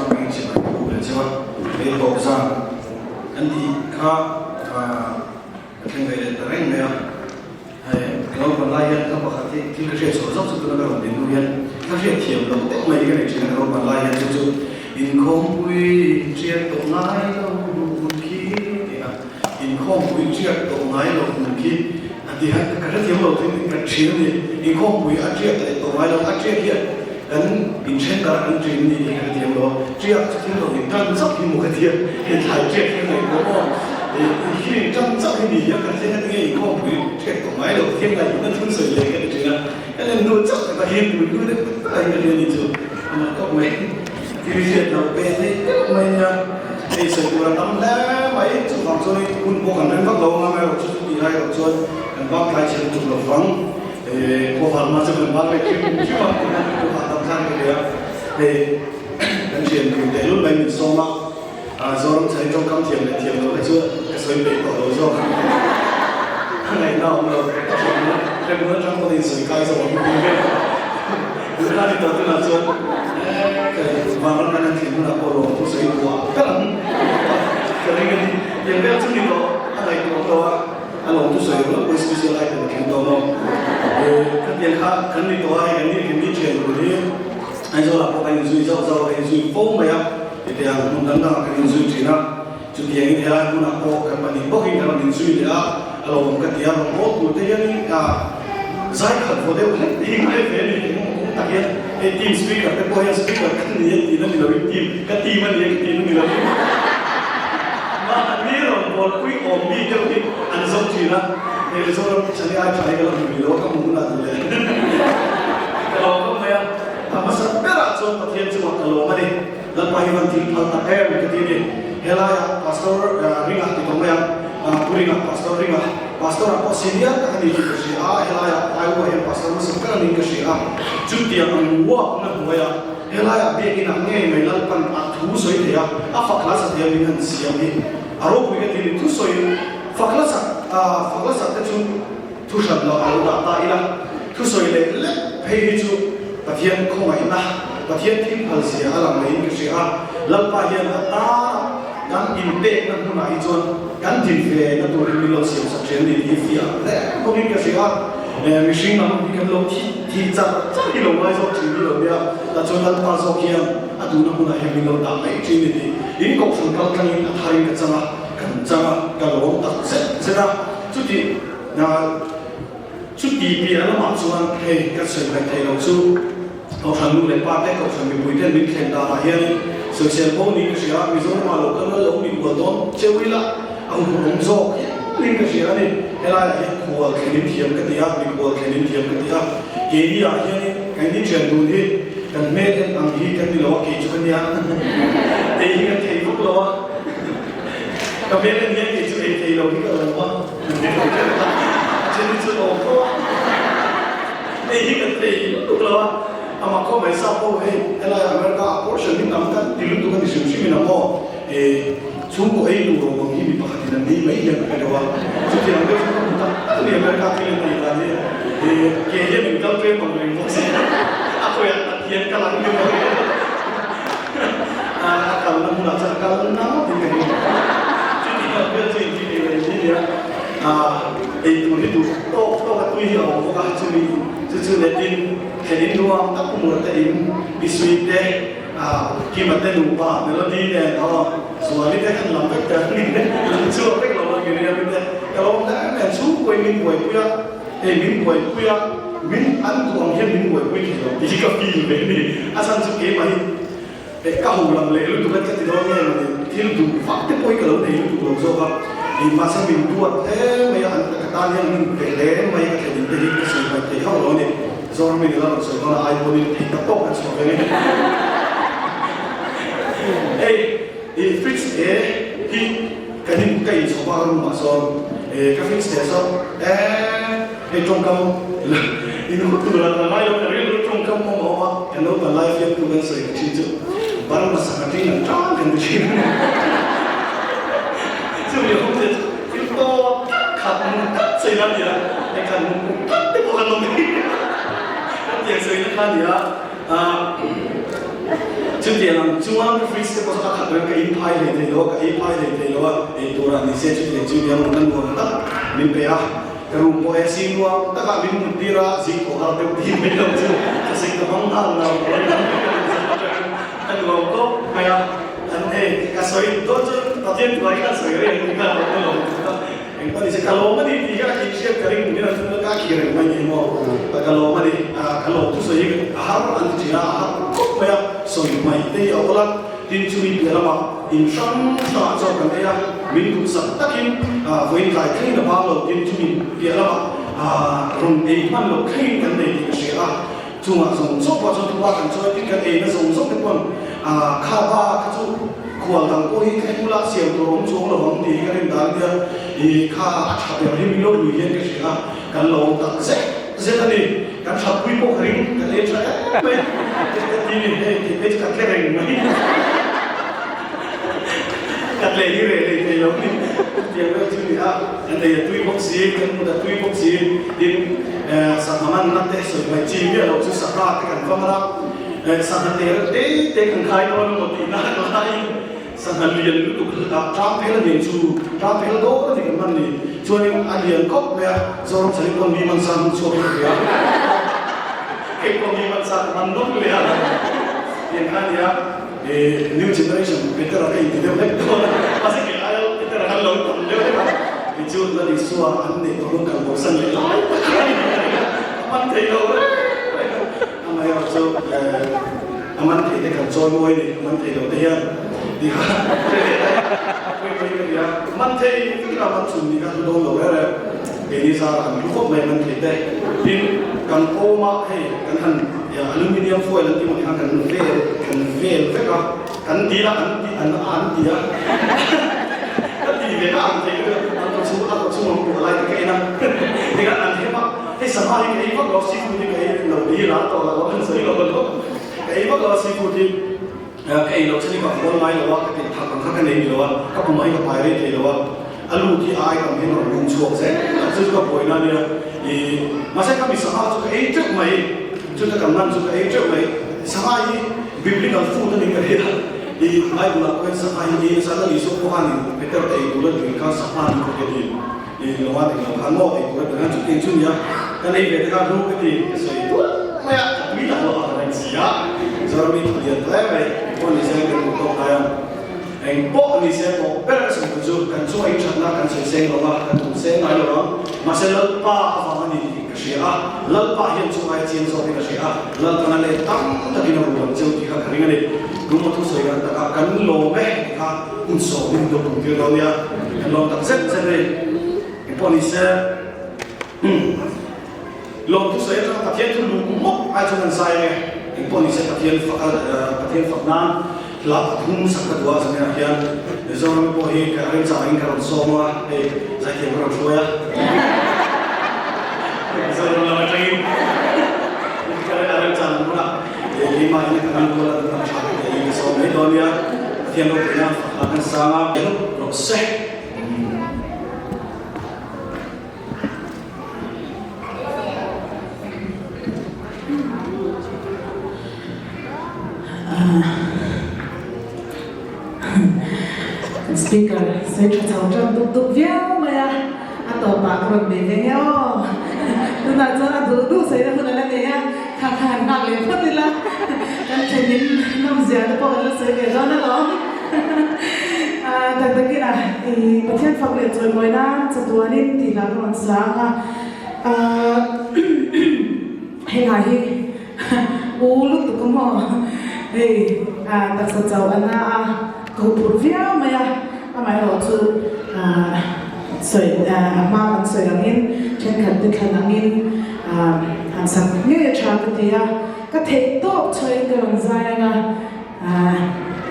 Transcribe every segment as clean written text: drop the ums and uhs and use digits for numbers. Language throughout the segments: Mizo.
hmangin chibai ka buk leh cheu a, hei tawp zan kan tih kha ka thleng ve leh ta reng mai a. Hei ka lo pan lai hian ka pakhat hi thil ka hriat chhuah zawk chu tuna ka rawn din hnu hian ka hriat thiam loh deuh mai hi ka nei thin a, ka lo pan lai hian chu chu inkhawmpui intiak tawh ngai lo hmun khi tih a, inkhawmpui tiak tawh ngai lo hmun khi a ti han ka hrethiam lo thin ka thin a ni. Inkhawmpui a tiak leh tawh ngai lo, a tiak hian kan inthen darh kan thin a ni tih ka hrethiam lo a, tiak chu thil rawn intan chauh hi maw ka ti a, hei thlai tiak hi a ngaihtuah maw? Thil intan chauh hi ni hian ka hrethiam a tinge inkhawmpui tiak tawh ngai lo thiam ngai ina thil sawi leh ka ti thin a, ka len hnu chauh ka ta hian tun hnu deuh tak tak ah hian ka hria a ni chu a mak khawp mai. Thil hriat loh ve theih deuh mai nia, hei sawi tur a tam hle mai, chuvang chuan hei hun pawh kan rem vak lo anga erawh chu chutih lai erawh chuan kan bak tlai chhe lutuk lo vang, khawvar hma chu kan bak leh hrim hrim a, tuna kan pawh hahdam thlak ka nia, hei kan thian tur tehlul mai min sawm a, Zoram chhani tawngkam thiam leh thiam loh kha chu ka sawi peih tawh lo zawk, ka ngaihna a awm lo, ka thiamna hremhmun atang pawhin sawi kai zawk ang ka ti vel. Tunah ni tawh tunah chuan vanram kan han thlen hunah pawh lawm thu sawi duah ber ang ka ring a ni. Tiang vel chu ni tawh a ngaihtuah lo a, a lawm thu sawi ringawt pawh special item a thleng dawn lo. Khatiang kha kan ni tawh a, hei kan ni kan ni thian tur hi Aizawlah pawh kan inzui zauh zauh a, kan inzui fo mai a, hetiang hmun dang dangah kan inzui thin a. Chutiangin helai hmunah pawh kan pahnih bawkin kan rawn inzui leh a, a lo awm ka ti a, rawn haw tur te hianin zai khat vaw deuh hlek te hi ngai ve a ni tih hmawng awm tak hian hei team speaker te pawh hian speaker ka ni a tihna ni loin team ka team a ni a ka tihna ni loin mahni rawn bawlpui awm mi deuh hi an zo thin a, hei Mizoram chhani ai tha hi ka la hmu rih lo a, ka hmu hunah duh leh ka lo khawp mai a, a hmasa berah chuan Pathian chungah ka lawm a ni. Lalpa hi van thil phal tak em ka ti a ni. Helaiah Pastor Ringa ti tawh mai a, Pu Ringa, Pastor Ringa, Pastor ah pawh senior tak a ni tih ka hria a, helaiah Iowa hian Pastor hmasa ber a niin ka hria a. Chutiang ang uakna hnuaiah helaiah biakinn ah ngei mai Lalpan a thu sawi thei a, a fak hla sa thei a min han siam hi a ropui ka ti a ni. Thusawi fak hla sak, fak hla sak te chu thu hran loh a lo dah ta ila, thusawi leh lek phei hi chu Pathian khawngaihna, Pathian thilphal zia a lang laiin ka hria a, Lalpa hian a tana kan inpekna hmunah hi chuan kan din ve na tur hi min lo siam sak ṭhin a ni tih hi fiah hle bawkin ka hria a, mihring lam hi kan lo thih thih char char hi lo ngai zawk ṭhin hi lo nia, tah chuan Lalpa zawk hian a duhna hmunah hian min lo dah mai ṭhin a ni tih in kohhran kal tlangin a tharin ka chang a, kan chang a, ka lawm tak zet zet a, chuti. Chuti piah lamah chuan hei ka sawi hmaih theih loh chu Kohhran nu leh pa te, Kohhran mipui ten min thlen danah hianin sawisel bo niin ka hria a, Mizoramah lo kal lo min kual dawn cheu ila a huphurhawm zawk hialin ka hria a ni. Helaiah hian khual thlenin thiam ka ti a, mikhual thlenin thiam ka ti a, keini ah hianin keini thian dun hi kan hmel en ang hi kan ni lo a, kei chu ka nia ei hi kan thei vak lo a, ka hmel en hian kei chu ei thei lo hi ka awm a. A then hi chu awm fo a, hei hi kan thei lutuk lo a, amah khaw mai sa pawh hei helai America ah portion hi tam kan ti lutuk a ni hrim hrim in a maw chhungkaw ei tur awm ang hi mi pakhat in an nei mai hian ka hre deuh a, chutiang deuh chu ka hmu tak tak a ni America thil an nei dan hi ke hian in kal tlem ang reng bawk si a khawiah tak hian ka lang ni bawk a kalna hmunah chuan a kal nang in ka ring. Chuti ang vel chu inti ei leh ni nia. Ei tur hi duh tawk tawk a tui hi a awm bawk a, chumi chu chu letin thlen in nuam tak umur te in Isui te Kima te nupa Melody nen aw Zuali te khan lam vek te an ni lam chhuak vek lo a Miriam-i te ka lawm hle mai chhungkaw in min buaipui a, hei min buaipui a min an duh ang hian min buaipui thei lo tih hi ka feel ve a ni. A chhan chu keimah hi Eh ka ho lam leh lutuk a ka ti dawn nge mawni, thil duh vak te pawh hi ka lo nei lutuk lo zawk a, ih mahse min duat hle mai a, an ka tan hian min pe hle mai a ka thlen in te hi ka sawi hmaih thei hauh lo a ni, Zoram in ila rawn sawi dawn a ai pawhin thei tak tawk kan chhuah ve nge. Hei ih fridge te hi kan in ka in chhawp a room ah sawn eh ka fridge te sawn eh hei tawngkam in hut tur a la ngai lo ka rilru tawngkam awm a awm a kan naupan lai fiamtu kan sawi ka thin chu Burma sangha ṭing ang ṭang kan ti thin chumi awm te chu thil tawp tak khat mu tak sawi na nia hei khat mu tak te pawh kan awm thei kan tiang sawi na kha nia. Chutiang ang chuan fridge te pawh chu a khat reng ka in phai hlei thei lo a, ka ei phai hlei thei lo a, ei turah ni se chutiang chu nia mut a nuam tak min pe a, ka room pawh AC nuam takah min mut tir a, zing thawh har deuh tih mai lo chu ka sik ka hmang nghal lo a nuam tawp mai a, an hei ka sawi dawn chuan Pathian thuai khan sawi reng a ni kha a lo Engpawh nise ka lawm a ni tih hi a tih hriat ka ring min an thung ka khi reng mai ni maw ka lawm a ni ka lawm thusawi hi a har an ti thin a a har khawp mai a sawi mai te hi a awl a tin chumi piah lamah in hrang hrangah chaw kan ei a min duhsak takin vawiin tlai thlengin a bang lo tin chumi piah lamah rawn ei hman loh thlengin kan nei tih ka hria a chungah zawng zawng pawh chuan thupa kan chawi tin kan eina zawng zawng te pawn kha ba kha chu Khual dang pawh hi ka hmula siam tur awm chuang lo ang tih hi ka rin dan nia i kha a tha ber hi min lo lui hian ka hria a, kan lo awm tak zet zet a ni. Kan tha pui pawh ka ring, kan ei tha em mai ka ti ni hei tih phei chu ka tle reng mai ka tle hi reh leh thei lo ni chutiang vel chu ni a, kan ei a tui bawk si, kan mut a tui bawk si tin sangha manna te sawi mai chi miah lo chu sangha te kan va man a. Sangha te reuh te te kan khai dawn emaw tih nak laiin sangha lian lutuk tlang phel a nen chu tlang phel dawn a ni kan hman ni. Chuanin a lian khawp mai a, Zoram chhani pawn mi man sa hmun chhuak in ka hria. Kei pawh mi man sa ka hman nawk leh a. Tiang kha nia new generation Petera ka inti deuh hlek dawn a, mahse kei aia Petera khan lo tam deuh hlek a. Tichu Lal Isua an neih tawh hnung kal bosan leh lai tak kha a ni a, a hman thei lo reng reng a. Amaherawhchu a man theih te kan chawi mawi ni, a man thei lo te hian ti kha hre leh daih a pui pui ka nia. Man thei chu a man chhun ni kha hlu dawn lo reng reng. Keini zara kan hlu khawp mai man thei te. Tin, kan awma hei kan han aluminium foil an tih maw ti khan kan vel kan vel vek a, kan dil a an ti an an ti a. Ka ti ve a ang thei lutuk a, an kawchhung a kawchhung ang buh lai te ka en a tikhan an hem a. Hei sangha hi ka ei vak lo, seafood hi ka ei lo ti hi lar tawh lo a, an sawi lo lo. Ka ei vak lo a seafood hi, ka ei loh chuan hi ka hawl ngai lo a, ka tih thak ang kha ka nei ni lo a, ka pum ah hi ka pai rei thei lo a, a lut hi a ai tam hian a rawn lum chhuak zel a, chu chu ka buaina a nia. Ih, mahse ka mi sangha chu ka ei teuh mai, chuta kan man chu ka ei teuh mai. Sangha hi biblical food a ni ka ria, ih, Bible ah pawh hian sangha hi ei nasa, Lal Isua pawh khanin Peter te ei tur a dil kha sangha an khawp a ti. I lo a ti lo khan maw ei tur a ti khan chutiang chu nia kan ei ve te khan ru ka ti ka sawi tual mai a ka tui tak lo a ka reng si a Zoram i thaw lian tawh em mai pawh ni se kan duh tawk ngai ang eng pawh ni se pawh ber a sawi tu chu kan chu a inthat na kan sawi seng lo va kan tum seng ngai lo ang mahse Lalpa avang a ni tih ka hria a Lalpa hian chu ai chiang zawk in a hria a Lalpana leh tam takin a ru ang cheu tih kha ka ring a ni Lungmaw thusawi kan taka kan lawm e tih kha Hun sawmin dawk tum tir lo nia, kan lawm tak zet zet a ni. Engpawh ni se, lawm thusawi atanga Pathian thu luh mawp ai chuan an zai ang e. Engpawh ni se Pathian fak a, Pathian fak nan hla pathum sak ka duh a, zaninah hian Mizoram pawh hi ka remchang angin ka rawn sawm a, hei zaithiam ka rawn hruai a. Mizoram lam atangin ka remchang ang hunah keimah in ka nang kual a, ram tha ka tih ka sawm mai dawn nia. Pathian ropuina a kan sang a. Rawh se. Speaker sawi tha chho tan dup dup viau mai a, a tawpah ka rawn bei ve nge aw. Tunah chuan a duh duh sawi na hun a la nei a, kha kha han nghak leh phawt ila, kan thenin nawmzia te pawh kan la sawi ve dawn alawm. Tak takin a, i Pathian fak leh chawimawi nan chatuanin tih lah ka rawn sang a, hei lah hi U lutuk a maw? Hei taksa chauh a na a, ka huphurh viau mai a, amaherawh chu sawi a hma kan sawi angin thenkhat te thlan angin han sak ngei a tha ka ti a, ka theih tawk chhuahin ka rawn zai ang a,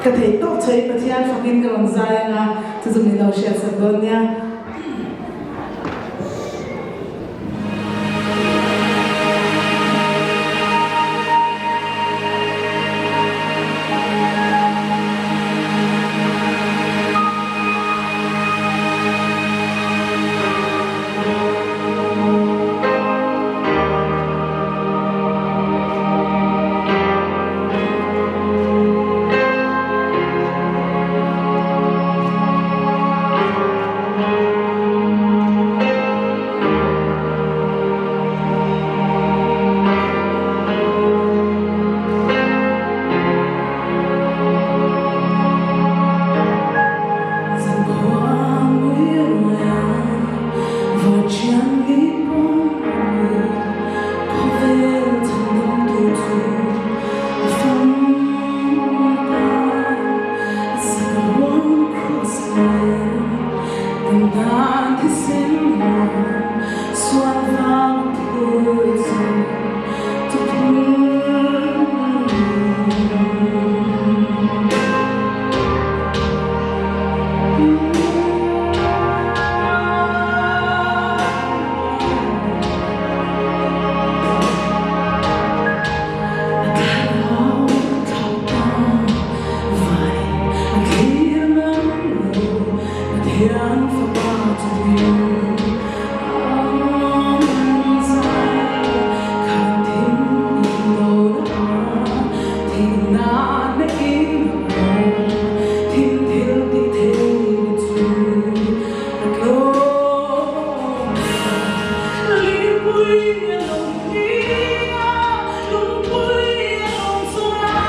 ka theih tawk chhuahin Pathian fakin ka rawn zai ang a, chu chu min lo hriatsak dawn nia. Nan thisen ruang sual vang phur chu chu phur. A thlarau thap ta vain a thlir ngam lo, Pathian fapa chu ding ang zai khan thim in lo la a, thihna na in a awm, thim thil ti thei na chu a tlawm ta. Lipui a lo ni a, lungpui a lo chawr a,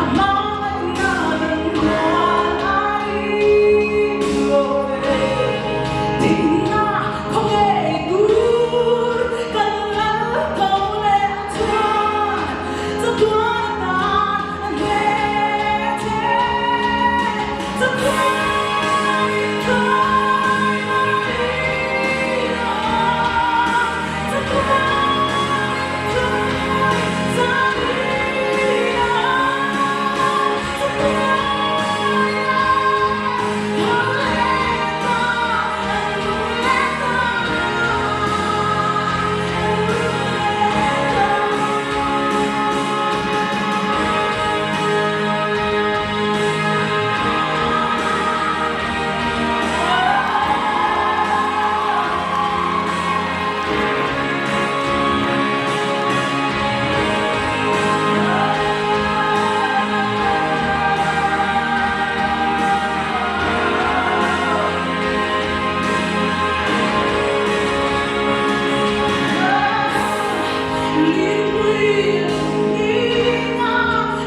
a hmangaihna dang rual a ni lo ve. Thihna khaw ngei tur kan lal tho leh a chuan chatuan atan a hneh che. Chatuan in tlai mar a ni a, chatuan in tlai zan ni a, chatuan a tho leh ta, a nung leh ta, a nung leh ta.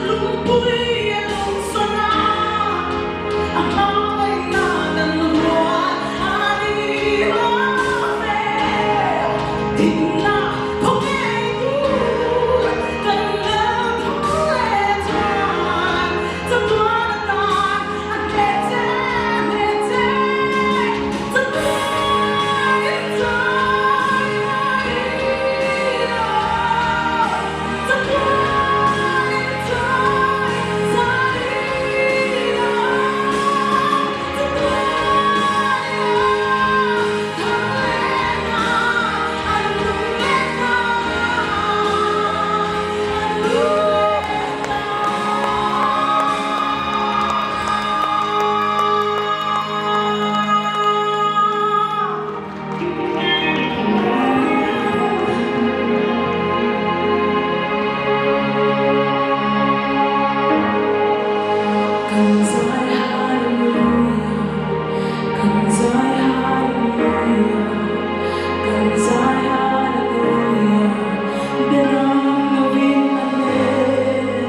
Lungpui a lung sawn a, a hmangaihna dan rual a ni lo ve. Thihna khaw ngei tur kan lal tho leh chuan chatuan atan a hneh che, hneh che. Chatuan in chai mai lo, chatuan in chai zai lo, chatuan in tho leh na, an nung leh na, an nung leh na. Kan zai hallelujah, kan zai hallelujah, kan zai hallelujah, Beram lovin a hmel.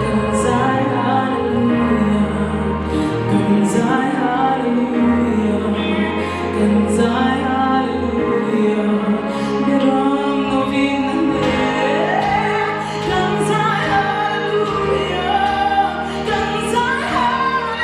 Kan zai hallelujah, kan zai hallelujah, kan zai hallelujah, Beram lovin a hmel. Kan zai hallelujah, kan zai hallelujah.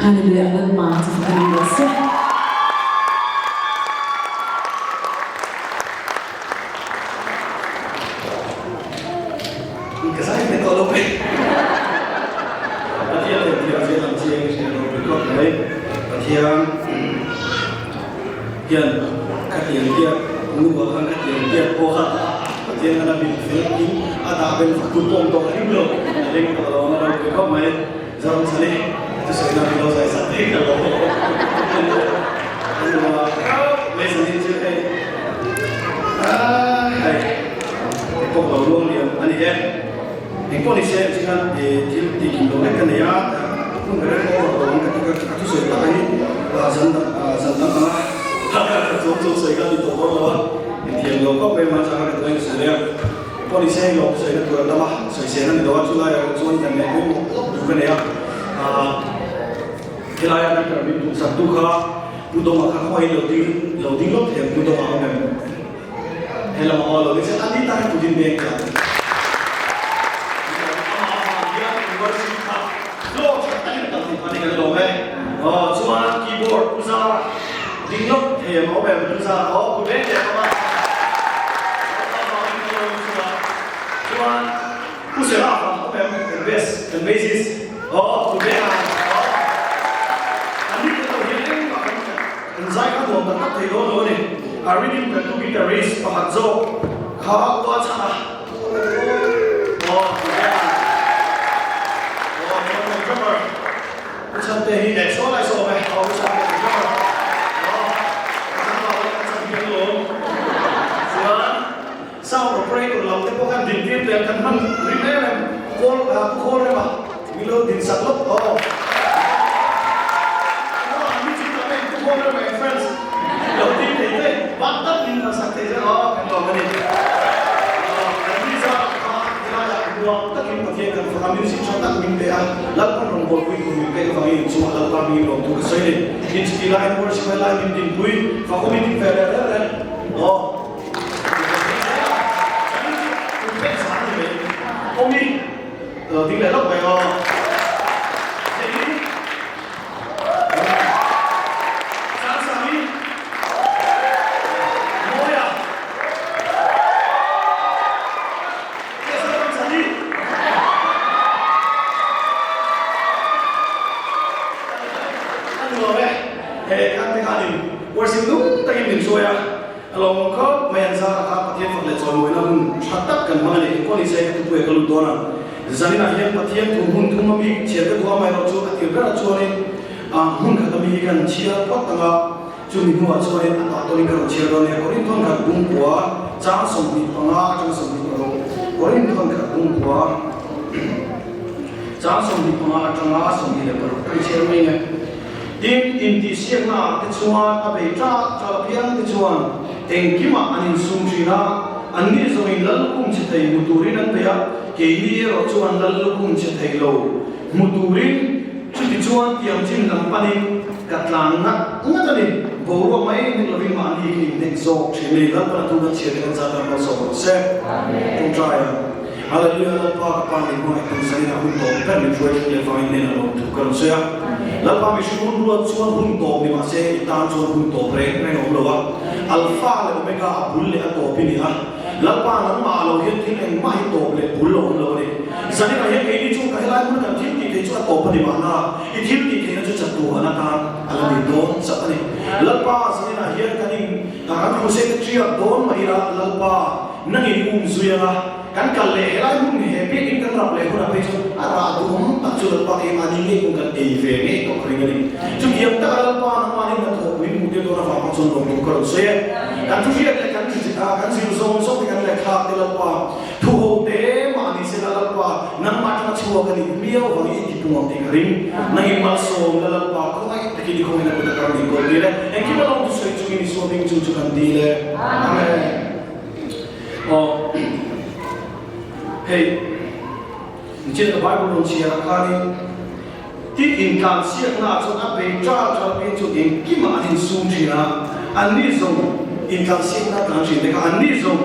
Hallelujah Lalpa chu fak a ni rawh se. Ka zai ve tawh lo mai. Pathian leh thiam zia lam chiang i hria lo record mai. Pathian hian ka tiang tiak nu ah khan ka tiang tiak pawh kha Pathian khan a bil fel in a dah bel fak tu pawh awm tawh hrim lo. A ring tawh lo ang a ropui khawp mai. Zoramchhani thusawi na min lo zai sak thei ta lo. Mai zanin chu hei hei pawh lo luang liam a ni e. Engpawh ni se chi khan thil tih kim lo vek ka nei a, hun ka reng over tawh ang ka ti ka thusawi tak a hi zan zan dang anga ka chuang chuang sawi kha ti tawh dawn lo a, inthiam lo khawp mai mahse ka duh a insawi leh a. Pawh ni se hei lawm sawi na tur an tam a, sawisel a ni lo a, chulai ah chuan kan neih pawimawh lawk tur ka nei a, aah helai ah kan min tum sak tu kha Pu Dawma kha khawngaih lo ding lo ding lawk thei ang Pu Dawma awm em? Helam ah aw lo ding se a ni tak hi Putin beng ka amah avang hian worship kha flow tha takin a kal thei phah ni kan lawm e, aw chuan keyboard Pu Zara Ding lawk thei ang awm em Pu Zara aw Pu Beng leh awm a Chuan Pu Seraf a awm em kan bass kan bassist aw Pu Beng a aw an ni tel lo hian engmah kan kan zai kha nuam tak tak thei dawn lo a ni a rhythm kan tu guitarist pakhat zawk kha ua chhan a aw Pu Beng a aw chuan kan drummer Pu Chhante hi leh saw lai saw awm e, aw Pu Chhante kan hre rawh. Aw, ka chang lo e, ka chang hian lawm. Chuan sound operator lam te pawh khan din tir tel kan hman rim em em, kawl ah Pu Khawl Rema min lo din sak lawk aw. Aw, an ni chu tam em Pu Khawl Rema and friends lo din thei te, bak tak min han sak thei te aw kan lawm a ni. Aw, an ni zat kha helaiah nuam takin Pathian kan fak a, music tha tak min pe a. Lalpan rawngbawlpui tur min pek avangin inchungah Lalpa hmingin lawmthu ka sawi ni. Inchiti laiin worship hai lai min dinpui, fakawm in ve leh reng reng. Aw. Kum pek zan a ni mai. Awmi ding leh lawk mai aw. Hei. Sangsangi. Mawia. A nuam e, he khan te khanin worship nung takin min hruai a, a lawmawm khawp mai an zara kha Pathian fak leh chawimawina hun tha tak kan hmang a ni. Engpawh ni se ka thupuia ka lut dawn a, zaninah hian Pathian thu hmun thum a mi chhiar ka duh a, amaherawhchu a tir berah chuanin hmun khat a mi hi kan chhiar phawt ang a, Chumi hnuah chuanin a tah tawhin ka rawn chhiar dawn nia, Korinthon khat bungkua chang 25 atang 26, Korinthon khat bungkua chang 25 atanga 26 kan chhiar mai nge. Tin, intihsiakna ah te chuan a bei ṭak ṭal apiang te chuan engkimah an insum ṭhin a, anni zawngin lal lukhum che thei hmu turin an bei a, keini erawh chuan lal lukhum che thei lo hmu turin Chutichuan tiangchin lam panin ka tlan ngat ngat a ni. Boruak mai nek lovin mahni ka innek zawk thin a ni. Lalpan a thu kan chhiar te kan zat ram malsawm rawh se. Ṭawngṭai ang. Hallelujah Lalpa ka pa min hmangaih tum sanin a hun tawp ber min hruai thleng leh vangin hnenah lawm thu ka rawn sawi a. Lalpa mihring hun ruat chuan hun tawp ni mahse i tan chuan hun tawp reng reng a awm lo a. Alpha leh Omega a bul leh a tawp i ni a. Lalpa nangmah lo hian thil engmah hi tawp leh bul a awm lo a ni. Zaninah hian keini chu ka helai hmuna kan thil tih theih chu a tawp a ni mahna, i thil tih theihna chu chatuan atan a la ni dawn chauh a ni. Lalpa, zaninah hian kan in kan crusade te ṭiak dawn mah ila, Lalpa, nangin um zui anga kan kal leh helai hmun he biakin kan rap leh hunah phei chuan a rah duhawm tak chu Lalpa keimah ni ngei pawh kan ei ve ngei tawh ka ring a ni. Chutiang taka Lalpa nangmahni hnathawh min hmuh tir dawn avang pawh chuan lawmtu ka rawn sawi e. Kan thuhriat leh kan kan zir zawng zawng te kan lehkha te Lalpa thu ho te mah ni sela Lalpa nangmah atanga chhuak a nih miau vangin i tipung ang tih ka ring. Nangin malsawm la Lalpa khawngaih takin i khawngaihna kut a kar min kawl dil e. Engkim a lawmtu sawi chungin Isua hming chu chu kan dil e. Amen. Aw hei nichin ka Bible rawn chhiar ah khanin Tin, intlansiaknaah chuan a bei ṭal ṭal pin chu engkimah an insum ṭhin a, anni zawng intlansiakna tlan ṭhin te kha anni zawng.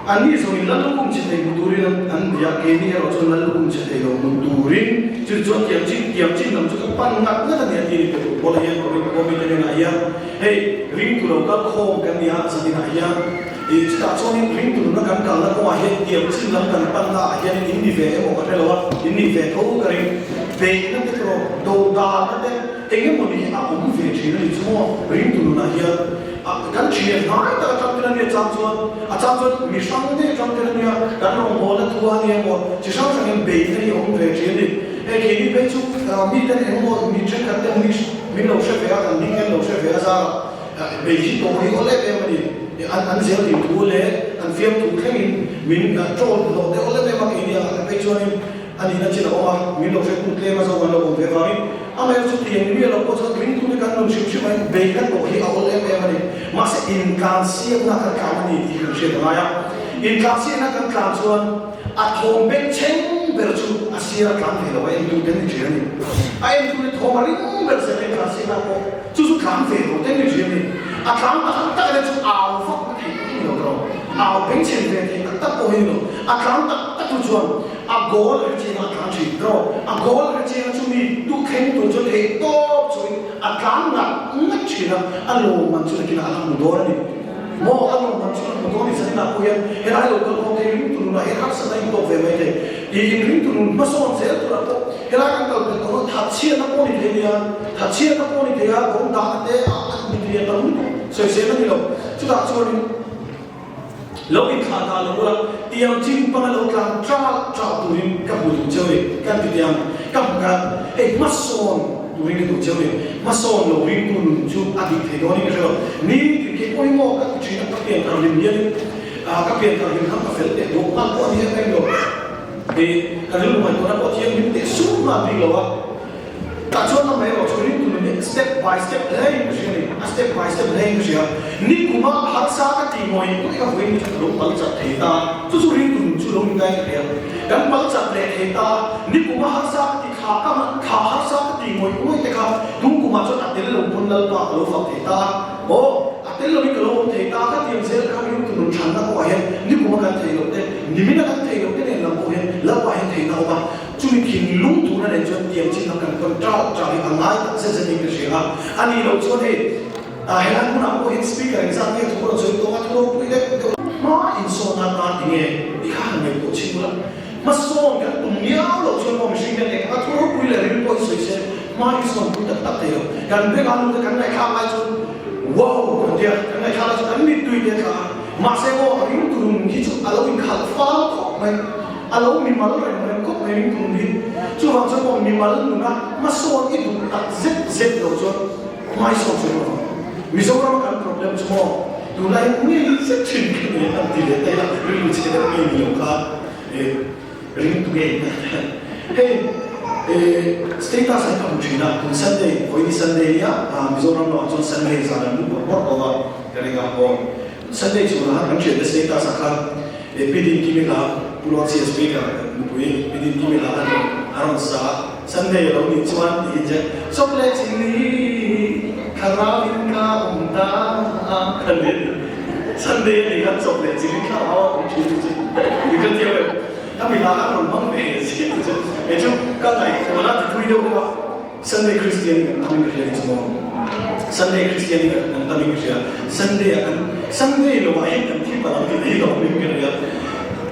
Anni zawngin Lal lukhum chhe thei hmu turin an bei a, keini erawh chuan Lal lukhum chhe thei lo hmu turin chu chuan tiam chin tiam chin lam chu kan pan ngat ngat a ni a ti a ni. Petu Paula hian Korinth khawmite hnenah hian hei ringtu lo kal khawm kan ni a, zaninah hian ih chutah chuanin ringtu nuna kan kalna kawngah hian tiam chin lam kan panna ah hian in ni ve emaw ka hre lo a, in nih ve tho ka ring. Beihna te erawh dodalna te eng emaw ni hi a awm ve thin a ni chu maw ringtu nunah hian. Kan thian hnai tak atang tel a nia chang chuan a chang chuan mi hrang te atang tel a nia kan rawngbawlna thu a nia emaw chi hrang hrang in beihna hi a awm ve thin a ni. Hei keini phei chu mi ten engemaw mi thenkhat te mi min lo hre ve a kan ding en lo hre ve a zara bei hi tawh hi awl em em a ni. An an zel tih thu leh an fiam thu thlengin min troll hlawh te awl em em a keini ang ah phei chuanin A nihna chin a awm a, min lo hretu tlem a zo an lo awm ve vangin amaherawh chu tiang ni miah lo pawh chuan ringtute kan nun hrim hrim a beihna tawh hi a awl em em a ni. Mahse intlansiakna kan tlan a ni tih kan hriat a ngai a, intlansiakna kan tlan chuan a thawm bengchheng ber chu a sir a tlan ve lo a entute an ni thin a ni. A entute thawm a ring ber zel a intlansiakna pawh chu chu tlan ve lo te an ni thin a ni. A tlan tak tak nen chu au vak na thei tak hi ni lo tawh, au bengchheng ve thei tak tak pawh hi ni lo, a tlan tak tak chu chuan A goal a hre chiang a, a tlan thin tawh. A goal a hre chiang a, chumi duh thleng tur chuan theih tawp chungin a tlan ngat ngat thin a, a lawmman chu nakinah a la hmu dawn a ni. Maw a lawmman chu a la hmu dawn a ni, zaninah pawh hian helai lo kal khawm thei ringtu nunah hian harsatna intawk ve mai thei. I inringtu nun hmasawn zel turah pawh helai kan kal pel tawh a, thatchhiatna pawh a ni thei nia, thatchhiatna pawh a ni thei a, dawng dahna te a ni thei a, tam lutuk sawisel a ni lo. Chutah chuanin. Lo inthlah dah lo ula, tiang chin panga lo tlan ṭah ṭah turin ka hmu duh cheu ni, kan ti tiang ka hmu khan hei hmasawn turin ka duh cheu ni, hmasawn lo ringtu nun chu a dik thei dawnin ka hre lo. Ni tin kei pawh hi maw ka ti ṭhin a, ka pian thar hlim hianin ka pian thar hlim khan ka fel teh duh nghal pawh a ni em em lo. Ka rilru ngaihtuahna pawh thianghlim teh sum nghal bik lo a. Tah chuan amah erawh chu ringtu nun hi step by step hlein ka hria a ni, a step by step hlein ka hria. Nikuma harsa ka tih ngawih ngawih a vawiin chu ka lo pal chat thei ta, chu chu ringtu nun chu lo ni dai ka hria. Kan pal chat leh thei ta, nikuma harsa ka tih thla ka man thla harsa ka tih ngawih ngawih te kha tungkumah chuan a tel lo pawn Lalpa ka lo fak thei ta a, aw a tel loin ka lo awm thei ta ka tiang zel kha ringtu nun thanna pawh ah hian nikuma kan thei loh te, nimina kan thei loh te nen lam pawh hian Lalpa hian theihna a awm a. Chumi thinlung tuna nen chuan tiang chin lam kan tawn ṭau ṭau hi a ngai tak zet zetin ka hria a. A nih loh chuan hei helai hmunah pawh hian speaker engzat nge thu rawn sawi tawh a, thu ropui deuh deuh hma insawn atan enge i kha han ngaihtuah chhin ula. Hmasawn kan tum miau loh chuan maw mihring hian eng anga thu ropui leh ril pawh hi sawi se hma insawn pui tak tak thei lo. Kan bengah lut a kan ngaihthlak lai chuan wow kan tia, kan ngaihthlak lai chuan kan mittui te a tla a. Mahse maw ringtu nun hi chu a lo inkhalh fal khawp mai. A lo mimal reng reng khawp mai ring tum hi. Chuvang chuan maw mimal nuna hmasawn i duh tak zet zet lo chuan hmaisawn chu emaw vang. Mizorama kan problem chu maw tunlai hian ngei zet thin khi ni an ti leh daih a, rilru chhe deuh ngei ni lo kha ring tu ngei ni a. Hei status ah hian ka hmu thin a, tun Sunday, vawiin hi Sunday nia, Mizoram lamah chuan Sunday zan an mu bawrh bawrh tawh a, ka ring a aw. Sunday chhunah kan thiante status ah khan Pi Dinkimi hla Pu Lawng Sia Speaker nupui Pi Dinkimi hla an rawn a rawn sa a, Sunday a lo nih chuan tiin che Chawp leh chingli thlarau in ka awm ta a kan ti a ni. Sunday a nih khan chawp leh chingli thlarau a awm thin chu i ka tia em? Khami hla khan rawn hmang ve zia chu kei chu ka ngaihtuahna ti thui deuh deuh a. Sunday Christian kan tam in ka hria ni chu maw? Sunday Christian hi kan tam in ka hria. Sunday ah kan Sunday lo ah hian kan thi palh ang tih te hi ka awm in ka hria.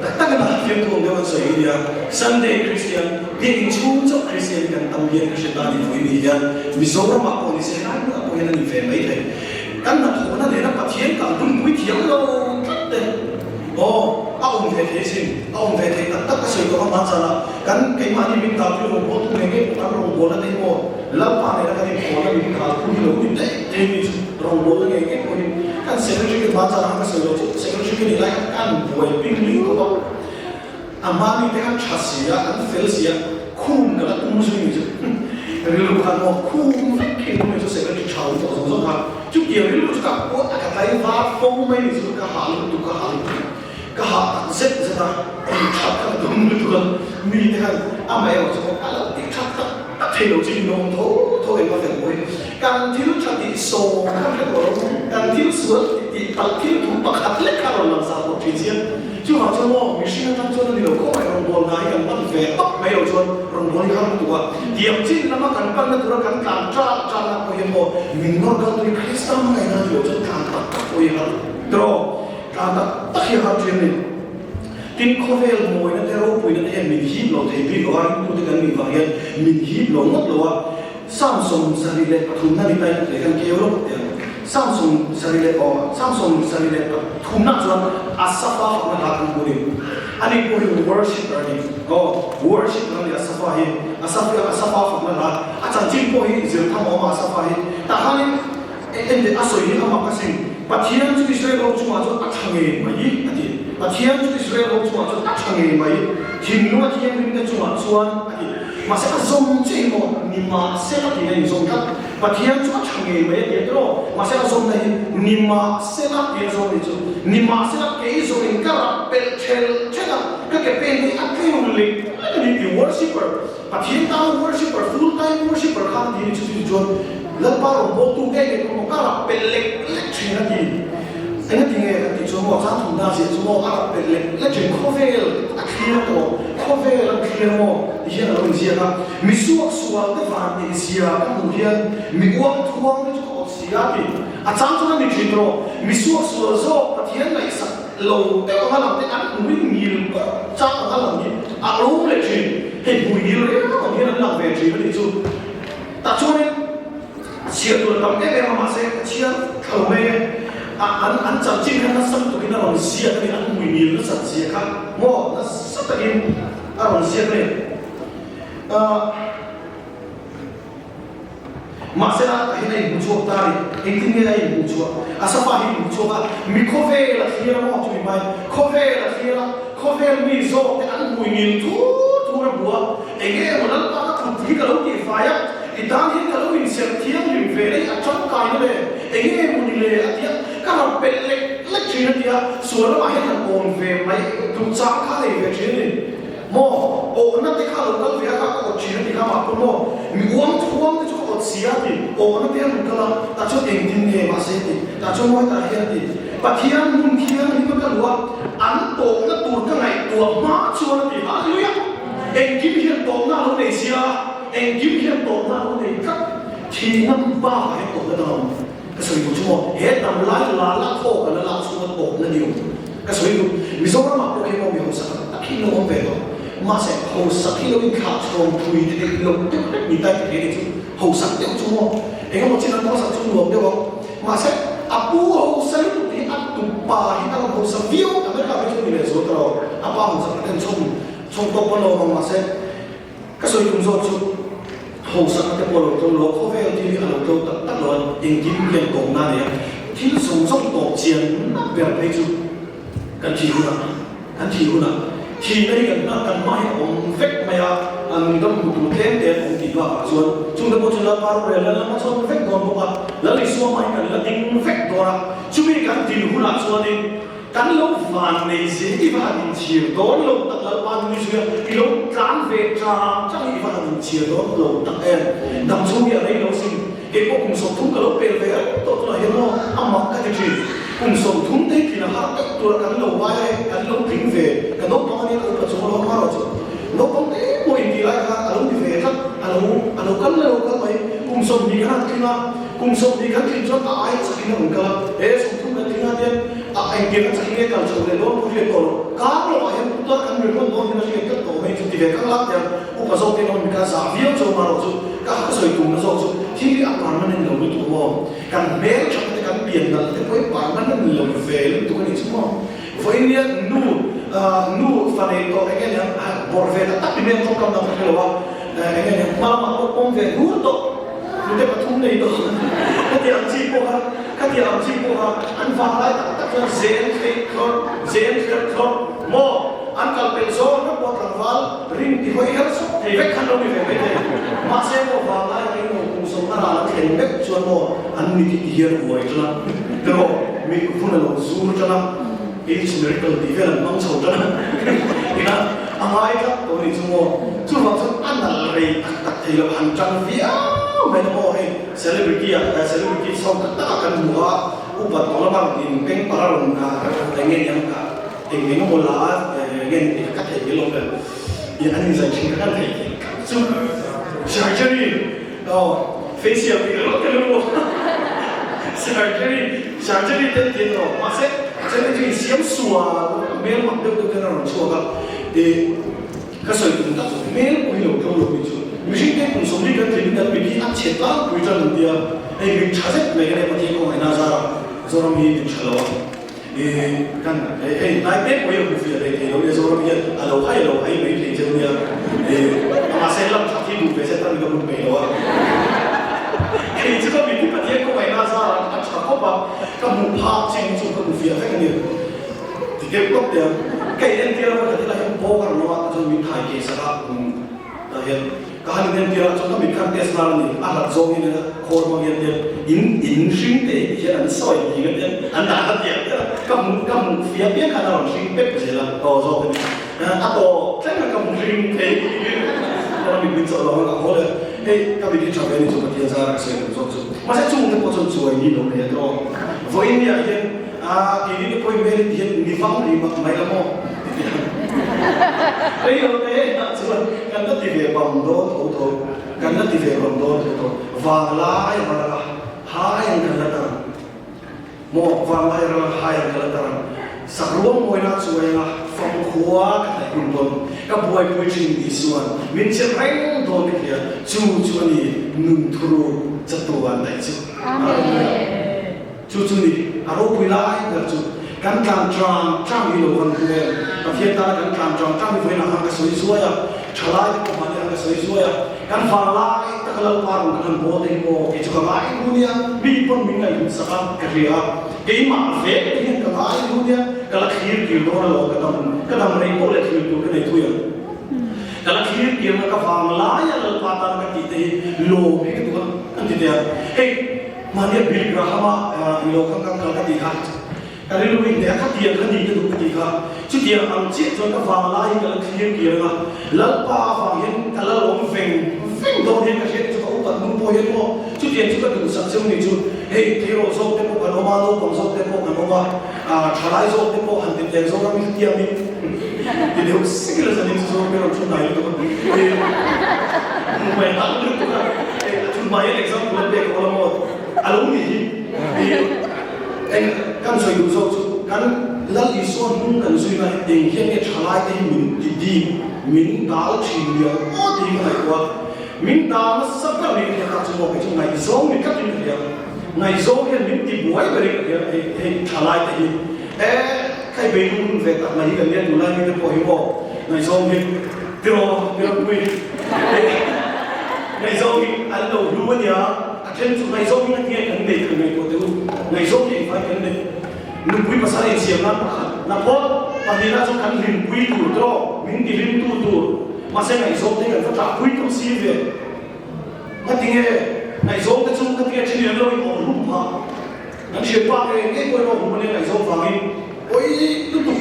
Tak tak in a fiamthu ang deuh an sawi hi nia. Sunday Christian, biakinn chhung chauh Christian hi kan tam hian ka hre ta ni vawi ni hian Mizoram ah pawh ni se helai hmunah pawh hian a ni ve mai thei. Kan hnathawhna nena Pathian kal dumpui thiam lo tlat te. Aw, a awm ve thei sin, a awm ve thei tak tak ka sawi tawh a hmanzan ah kan keimahni min kalpui rawngbawltu ngei ngei pawh kan rawngbawlna te hi maw Lalpa nena kan inpawlna min kalpui hi lo ni daih thei ni chu rawngbawlna ngei ngei pawhin kan secretary te hmanzan ah ka sawi lo chu secretary ka nih lai khan kan buai ping ling khawp a, a hmani te khan tha si a, an fel si a, khum ka la tum zui ni chu rilru khan maw khum vek thei tum ni chu secretary tha awm tawh zawng zawng kha. Chutiang rilru chu ka pawh a ka tlaivar fo mai ni chu ka hah lutuk ka hah lutuk ka hah tak zet zet a tih that kha ka tum lutuk a mi te khan amaherawh chu a lo tih that tak tak thei lo chu in awm tho tho eng a fel pawhin kan thil tha tih sawm kha hre tawh lo kan thil sual tih. tih palh thil thu pakhat lek kha a rawn lang zah tawh thin sia. Chuvang chuan maw mihring atang chuan a ni lo khawp mai, rawngbâwl hna hi kan pan ve tawp mai lo chuan rawngbâwl hi har lutuk a, tiang chin lama kan panna tura kan tlan ṭan ṭan ah pawh hian maw min nawr kal tui Krista hmangaihna a ni lo chuan tlan tak tak pawh hi har tiraw, tlan tak tak hi a har ṭhin a ni. Tin, khawvel mawina te ropuina te hian min hip lo thei bik lo a, ringtute kan nih vang hian min hip lo ngawt lo a, Samson 73 na ni tai leh kan keu lawk teh ang. Samson sarih leh aw Samson 73 na chuan Asafa fakna hla kan hmu ni. Ani pawh hi worshipper a ni. Aw worshipper a ni Asafa hi. Asafa Asafa fakna hla a chanchin pawh hi zir tham a awm a Asafa hi. Tah khanin en teh a sawi hi a mak asin. Pathian chu Israel ho chungah chuan a tha ngei mai a ti. Pathian chu Israel ho chungah chuan a tha ngei mai. Thinlung a thianghlimte chungah chuan a ti. Mahse a zawm che emaw ni mahse a tih na inzawm tlat. Pathian chu a tha ngei mai a ti a tiraw? Mahse a zawmna hi ni mahse la tih a zawm ni chu. Ni mahse la kei zawmin ka rap pelh thel thel a, ka ke pen hi a tleu lek lek a ni ti worshipper, Pathian tana worshipper, full time worshipper khan a ti ni chu chu chuan Lalpa rawn bawltu ngei ngei pawh maw ka rap pelh lek lek thin a ti. Engati nge kan tih chuan maw chang thumna ziah chu maw a rap pelh lek lek thin khawvel a thlir tawh khawvel an thlir maw ti hian a lo inziak a, mi suak sual te van tih zia ka hmuh hian mi uang thuang te chu ka awt si a ti. A chang chuan a ni thin tawh mi suak sual zawk Pathian ngaihsak lo deuh anga lang te an hmuin ngil pawh chang anga lang hi a lo leh thin. Hei hmui ngil reng ang hian an lang ve thin a nih chu. Tah chuanin chhiar tur a tam em em a, mahse ka chhiar thla lo mai e. A an an chanchin kha nasa lutukin a rawn ziak a ni, an hmui ngil nasat zia kha maw nasa takin a rawn ziak a ni. Ahh mahse a tah hian a inhmuh chhuak ta a ni, engtin nge a inhmuh chhuah? Asafa hi inhmuh chhuak a, mi khawvel a thlir a maw chumi hmain khawvel a thlir a, khawvel mi zawk te an hmui ngil thur thur a hmu a, Enge emaw Lalpa ka kut hi ka lo tihfai a, i tan hian ka lo inserh thianghlim ve leh a tangkaina le, enge emaw ni le a ti a, ka rawn pelh lek lek thin a ti a, sual lamah hian han awn ve mai duh chang kha a nei ve thin a ni maw, awhna te kha a lo kal ve a kha ka awt thin a ti kha mah pawn maw, mi uang thuang te chu ka awt si a ti, awhna te a rawn kal a, tah chuan engtin nge mahse a ti, tah chuan mawi tah hian a ti, Pathian hmun thianghlim a ka luh a, an tawhna tur ka ngaihtuah hma chuan a ti, Hallelujah! Engkim hian tawpna a lo nei sia, engkim hian tawpna a lo nei tlat. Thihna bakah hian tawpna dang a awm. Ka sawi duh chu maw, he dam lai la la thaw kan la lak chhunga tawpna ni awm. Ka sawi duh, Mizoramah pawh hian maw mi hausa tak tak hi an lo awm ve tawh. Mahse, hausak hi lo inthlah chhawm thui theih loh deuh hlek ni tai thei ni chu. Hausak deuh chu maw, engemaw chin an hausak chu nuam deuh ang. Mahse, a pu hausa lutuk hi a tupa hi a rawn hausa viau. America phei chu a ni leh zual ta lo, a pa hausak a then chhawm. Chhawng tawk pawn lo awm ang mahse ka sawi tum zawk chu hausak te pawh a lo tlo lo a, khawvel thil hi a lo tlo tak tak lo a, engkim hian tawpna a nei a, thil zawng zawng tawp chian nak ber phei chu kan thih hunah kan thih hunah thihna hi kan hna kan hma hi a awm vek mai a, an dam hmu tur tlem te an awm tih bakah chuan chungte pawh chu Lalpa rorel la lama chhuak vek dawn bawk a, Lal Isua hma hi kan la ding vek dawn a, chumi kan din hunah chuanin Kan lo van nei zel i va han inchhir dawn lo tak Lalpa nui zui a, i lo tlan ve tang tang hi i va han inchhir dawn lo tak em. Dam chhung hi a rei lo sin, kei pawh kum 30 ka lo pel ve reng tawh tunah hian maw a mak ka ti thin. Kum 30 te hi tlin a har deuh tura kan lo ngai a hei kan lo tling ve, ka naupang ania ka upa chung a lo hma rawh chu. Naupang te pawh intih lai kha a lo ni ve tlat, a lo a lo kal lo kal mai. Kum 20 kan han tling a, kum 20 kan tlin chuan a ai chakin a rawn kal a, he 30 kan tling a tian a engtiang a chakin nge kal chho leh dawn pawh hriat tawh lo. Kar lovah hian putar kan ri rawn dawn hian a hriat tlat tawh mai chu ti ve kang lak tiang upa zawk te erawh ka zah viau chu amarawh chu ka ka sawi tumna zawk chu thil hi a permanent lo lutuk maw? Kan hmeltha te kan pian nalh te pawh hi permanent lo ve lutuk a nih chu maw? Vawinia nu nu fa nei tawh eng nge niang bawrh ve tak tak ti mai ang tawngkam dang ka hre lo a, eng nge niang hma lamah pawh pawm ve hnur tawh nute pathum nei tawh khatiang ang chi pawh kha khatiang ang chi pawh kha an vang lai tak tak chuan zen theih thlawrh zen thlawrh thlawrh maw an kal pelh zawng vek pawh tlangval rin ti hawi her sawk thei vek khan lo ni ve mai thei mahse maw vang lai rei lo kum sawmna ral an thleng vek chuan maw an mit hi ti hian uai tana tiraw Mit vun a lo zur tan a, Age miracle tih vel an hmang chho tan a, ina a ngai tlat tawh a nih chu maw. Chuvang chuan a nalh rei tak tak thei lo, han tang viau mai na maw hei celebrity ah celebrity chho tak tak ah kan hmu a upat tawh lama rawn in peng par a rawn eng nge niang ka eng eng emaw la a nge ni ka theih ngei lo vel i an inzai thin kha kan theih chu surgery aw facial tih ringawt ka ring lo surgery surgery te an ti a ni rawh mahse a then te chu insiam sual hmel mak deuh deuh ten a rawn chhuak a i Ka sawi tum tak hmel pawh hi lo tlo lo tih chu mihring te kum 40 kan thleng in kan mit hi a chhe tlangpui tan an tia, hei mit tha zet mai kan nei Pathian khawngaihna zara Zoram hi mit tha lo a i kan hei hnai pek pawh hi a hmu fiah thei thei lo nia Zoram hian a lo hai lo hai mai thei cheu nia i mahse lam that hi duh ve zet tan ka hun peih lo a kei chu ka mit hi Pathian khawngaihna zara a tha khawp a ka hmuh phak chin chu ka hmu fiah vek a ni. Ti deuh tawp teh ang. Ka in entir a ka thil ah hian bawk a rawn awm a, chuan min thai ke sak a, umm tah hian ka han in entir a, chuan ka mit khan test nan a ni, a hlat zawng in a khawl hmang hian tian in in hring te hi ti hian an sawi ni nga tian an dah kha tiang tiang a, ka hmuh ka hmuh fia piang khan a rawn hring pep zel a, aw zawk a ni. A tawp thleng a ka hmu hring thei chuan mit min chawlh vang a ka haw leh a, hei ka mit hi tha ve a ni chu Pathian zara ka sawi tum zawk chu. Mahse chung te pawh chuan chuai ni lo nei a tawk. Vawiin ni ah hian A keini te pawhin hmel hi tihian mi vang ri mak mai la maw? Ti tiang rei lo te ah chuan kan la ti ve bam dawn tho tho, kan la ti ve bam dawn tho tho. Vanglai ral a hai ang kan la tar ang maw? Vanglai ral a hai ang kan la tar ang. Sakruang mawina chuai anga famkhua ka hnaih hun dawn ka buaipui thin Isuan min chelh reng dawn ka hria, chu chu a ni nun thuru chatuan daih chu. Amen. Chu chu ni, a ropui lai ber chu kan tlan tang tang hi lo van hu em? Pathian tana kan tlan tang tang hi vawiinah khan ka sawi zuai a, thalai te pawh mahni khan ka sawi zuai a, kan vang lai taka Lalpa rawn kan han bawl te hi maw kei chu ka ngai hu nia, mi pawn min ngaihhlut sak a, ka hria a, keimah vek te hian ka ngai hu nia, ka la thlir kir dawn alawm, ka dam ka dam rei pawh leh thlir tur ka nei thui ang. Ka la thlir kirna ka vang laia Lalpa tana ka tih te hi lawm hi ka duh a, an ti teh a, hei. Mahnia Billy Graham-a i lo khan kan kal ka tih kha, ka rilru in hneh a, khatiang kha ni ka duh ka tih kha, chutiang ang chiah chuan ka vanglai hi ka la thlir kir ang a, Lalpa avang hian ka la lawm veng veng dawn hian ka hriat chu ka upat hnu pawh hian maw chutiang chu ka duhsak cheu ni chu, hei tleirawl zawk te pawh kan awm a, naupang zawk te pawh kan awm a, thalai zawk te pawh han ti teng zawk a mi hetiang in ti deuh sek ila zanin chu zawk ber thu hnai lutuk a hmuh hal lutuk a thu hnai hian example a pek awl a maw a lo nih hi eng kan sawi duh zawk chu kan Lal Isua hnung kan zui na eng hian nge thalai te hi min ti dim min dal thin liau aw tiin ka ngaihtuah a min dal nasa ber mai ka hria ta chu maw kei chu ngaihzawng ni tlatin ka hria. Ngaihzawng hian min ti buai ber in ka hria hei hei thalai te hi e kai bei lung lung ve tak mai hi kan nia tunlai mi te pawh hi maw ngaihzawng hi tiraw tiraw pui hei ngaihzawng hi an lo hlu a nia a then chu ngaihzawng hi ngatinge kan nei kan ngaihtuah teh u ngaihzawng hi engvai kan nei nupui pasal insiam nan pakhat na phawt pahnihna chu kan hlimpui tur tiraw min ti hlim tu tur mahse ngaihzawng te hi kan va tlahpui tawh si ve. Ngatinge ngaihzawng te chu ngatinge thil lian lo in awm hlum phah. Kan thianpa nge ngei pawhin awm hlum ania ngaihzawng vangin pawi lutuk.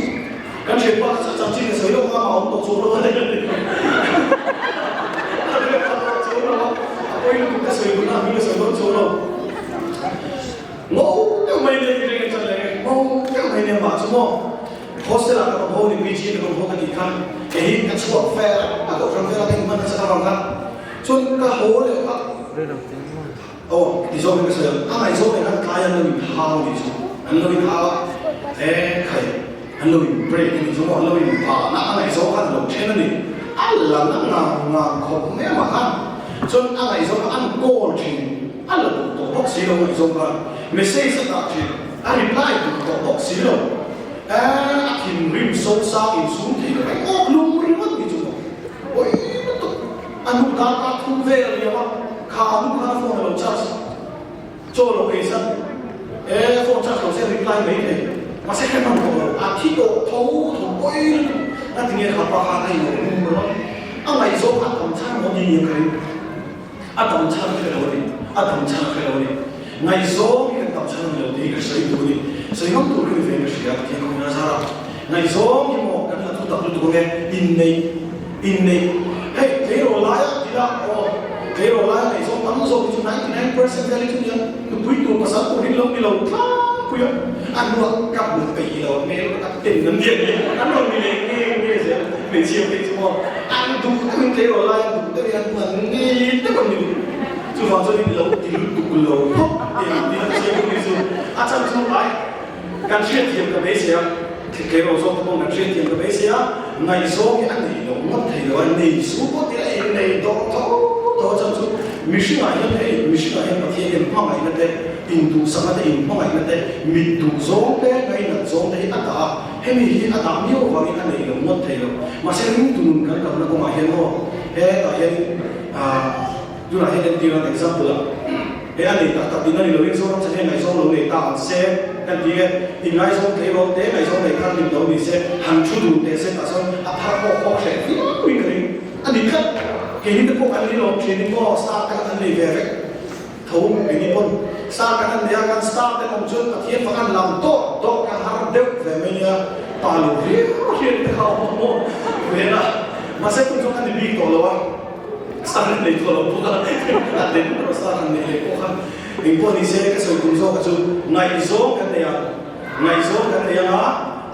Kan thianpa kha chu a chanchin ka sawi lo kha amah awm tawh chuang lo a ni. A riak kha tawh chuang lo a, a pawi lutuk ka sawi hun a hming ka sawi dawn chuang lo. Ngo deuh mai nia ti reng a chan leh nge ngo deuh mai nia mah chu maw. Hostel ah ka awm ho ni PG ka awm ho ka tih khan kei hi ka chhuak vel a kohhran vel a ka inhman nasa avang khan chuan ka haw leh a aw ti zawk in ka sawi ang a ngaihzawng leh khan tlai an lo in hau nih chu an lo in hau a e khai an lo in break a nih chu maw an lo in vah na a ngaihzawng khan a lo then a ni a la na ngang ngang khawp mai amah khan chuan a ngaihzawng kha an call thin a la duh tawh bawk si lo ngaihzawng khan message a dah thin a reply duh tawh bawk si lo. A thinrim so sang in sum thei ka ngaih awk lung ringawt ni chu maw pawi lutuk a nu dar kar thum vel a liam a kha nu khan a phone a lo charge chaw lo ei zat e phone charge lo se reply mai thei mahse hre hman tawh lo a thi tawh tho tho pawi lutuk a tinge kha pa khan a inawh lung ringawt a ngaihzawng a tam chhan maw ni nia ka ring. A dam chhan hre lo a ni, a dam chhan hre lo a ni. Ngaihzawng hi kan dam chhan a ni lo tih hi ka sawi duh a ni. Sawi ngam tur ka ni ve ka hria, Pathian khaw ina zar a. Ngaihzawng hi maw kan la thu tak lutuk ange, inneih, inneih. Hei tleirawl laia tila aw, Tleirawl laia ngaihzawng tam zawk hi chu 99% vel hi chu nia nupui tur pasal tur hi lo ni lo tlangpui a, a hnuah ka hmu peih lo hmel ka tak ten an nia hi an rawn ni leh nge nge zel hmeichhia phei chu maw an duh deuhin tleirawl laia duh deuhin an hnuah ngei deuh an ni duh. Chuvang chuan in lo ti lutuk lo khawp tih ang tih a chiang ni chu a chan chu ai kan hriatthiam ka beisei a, tleirawl zawk te pawh kan hriatthiam ka beisei a, ngaihzawng hi a nei lo ngawt thei lo a, nei su pawh tih a innei dawh tho tho a chan chu mihringah hian hei mihringah hian Pathian hian hmangaihna te induhsakna te inhmangaihna te mit duh zawng te ngainat zawng te hi a dah a, hemi hi a dah miau avangin a nei lo ngawt thei lo. Mahse ringtu nun kan kalna kawngah hian aw hetah hian ah. Tunah hian entir an example a, he a nei tak tak tihna ni loin Zoram chhan hian ngaihzawng lo nei ta ang se kan ti e, inngaizawng thei rawh te, ngaihzawng nei thar lim lo ni se, han thu dun teh se tah chuan a phar hawk hawk hreh viau in ka ring a ni tlat. Keini te pawh kan ni lawm thin in maw star te kha kan nei ve vek tho keini pawn star kan han nei a, kan star te awm chuan Pathian fak an lam dawt dawt kha har deuh ve mai nia, pa lo riau riau te kha a awm maw ven a, mahse tun chuan kan ni bik tawh lo a. Star an nei tawh lo bawk a, a den erawh star han neih leh pawh khan engpawh ni se ka sawi tum zawk a chu ngaihzawng kan nei a, ngaihzawng kan nei anga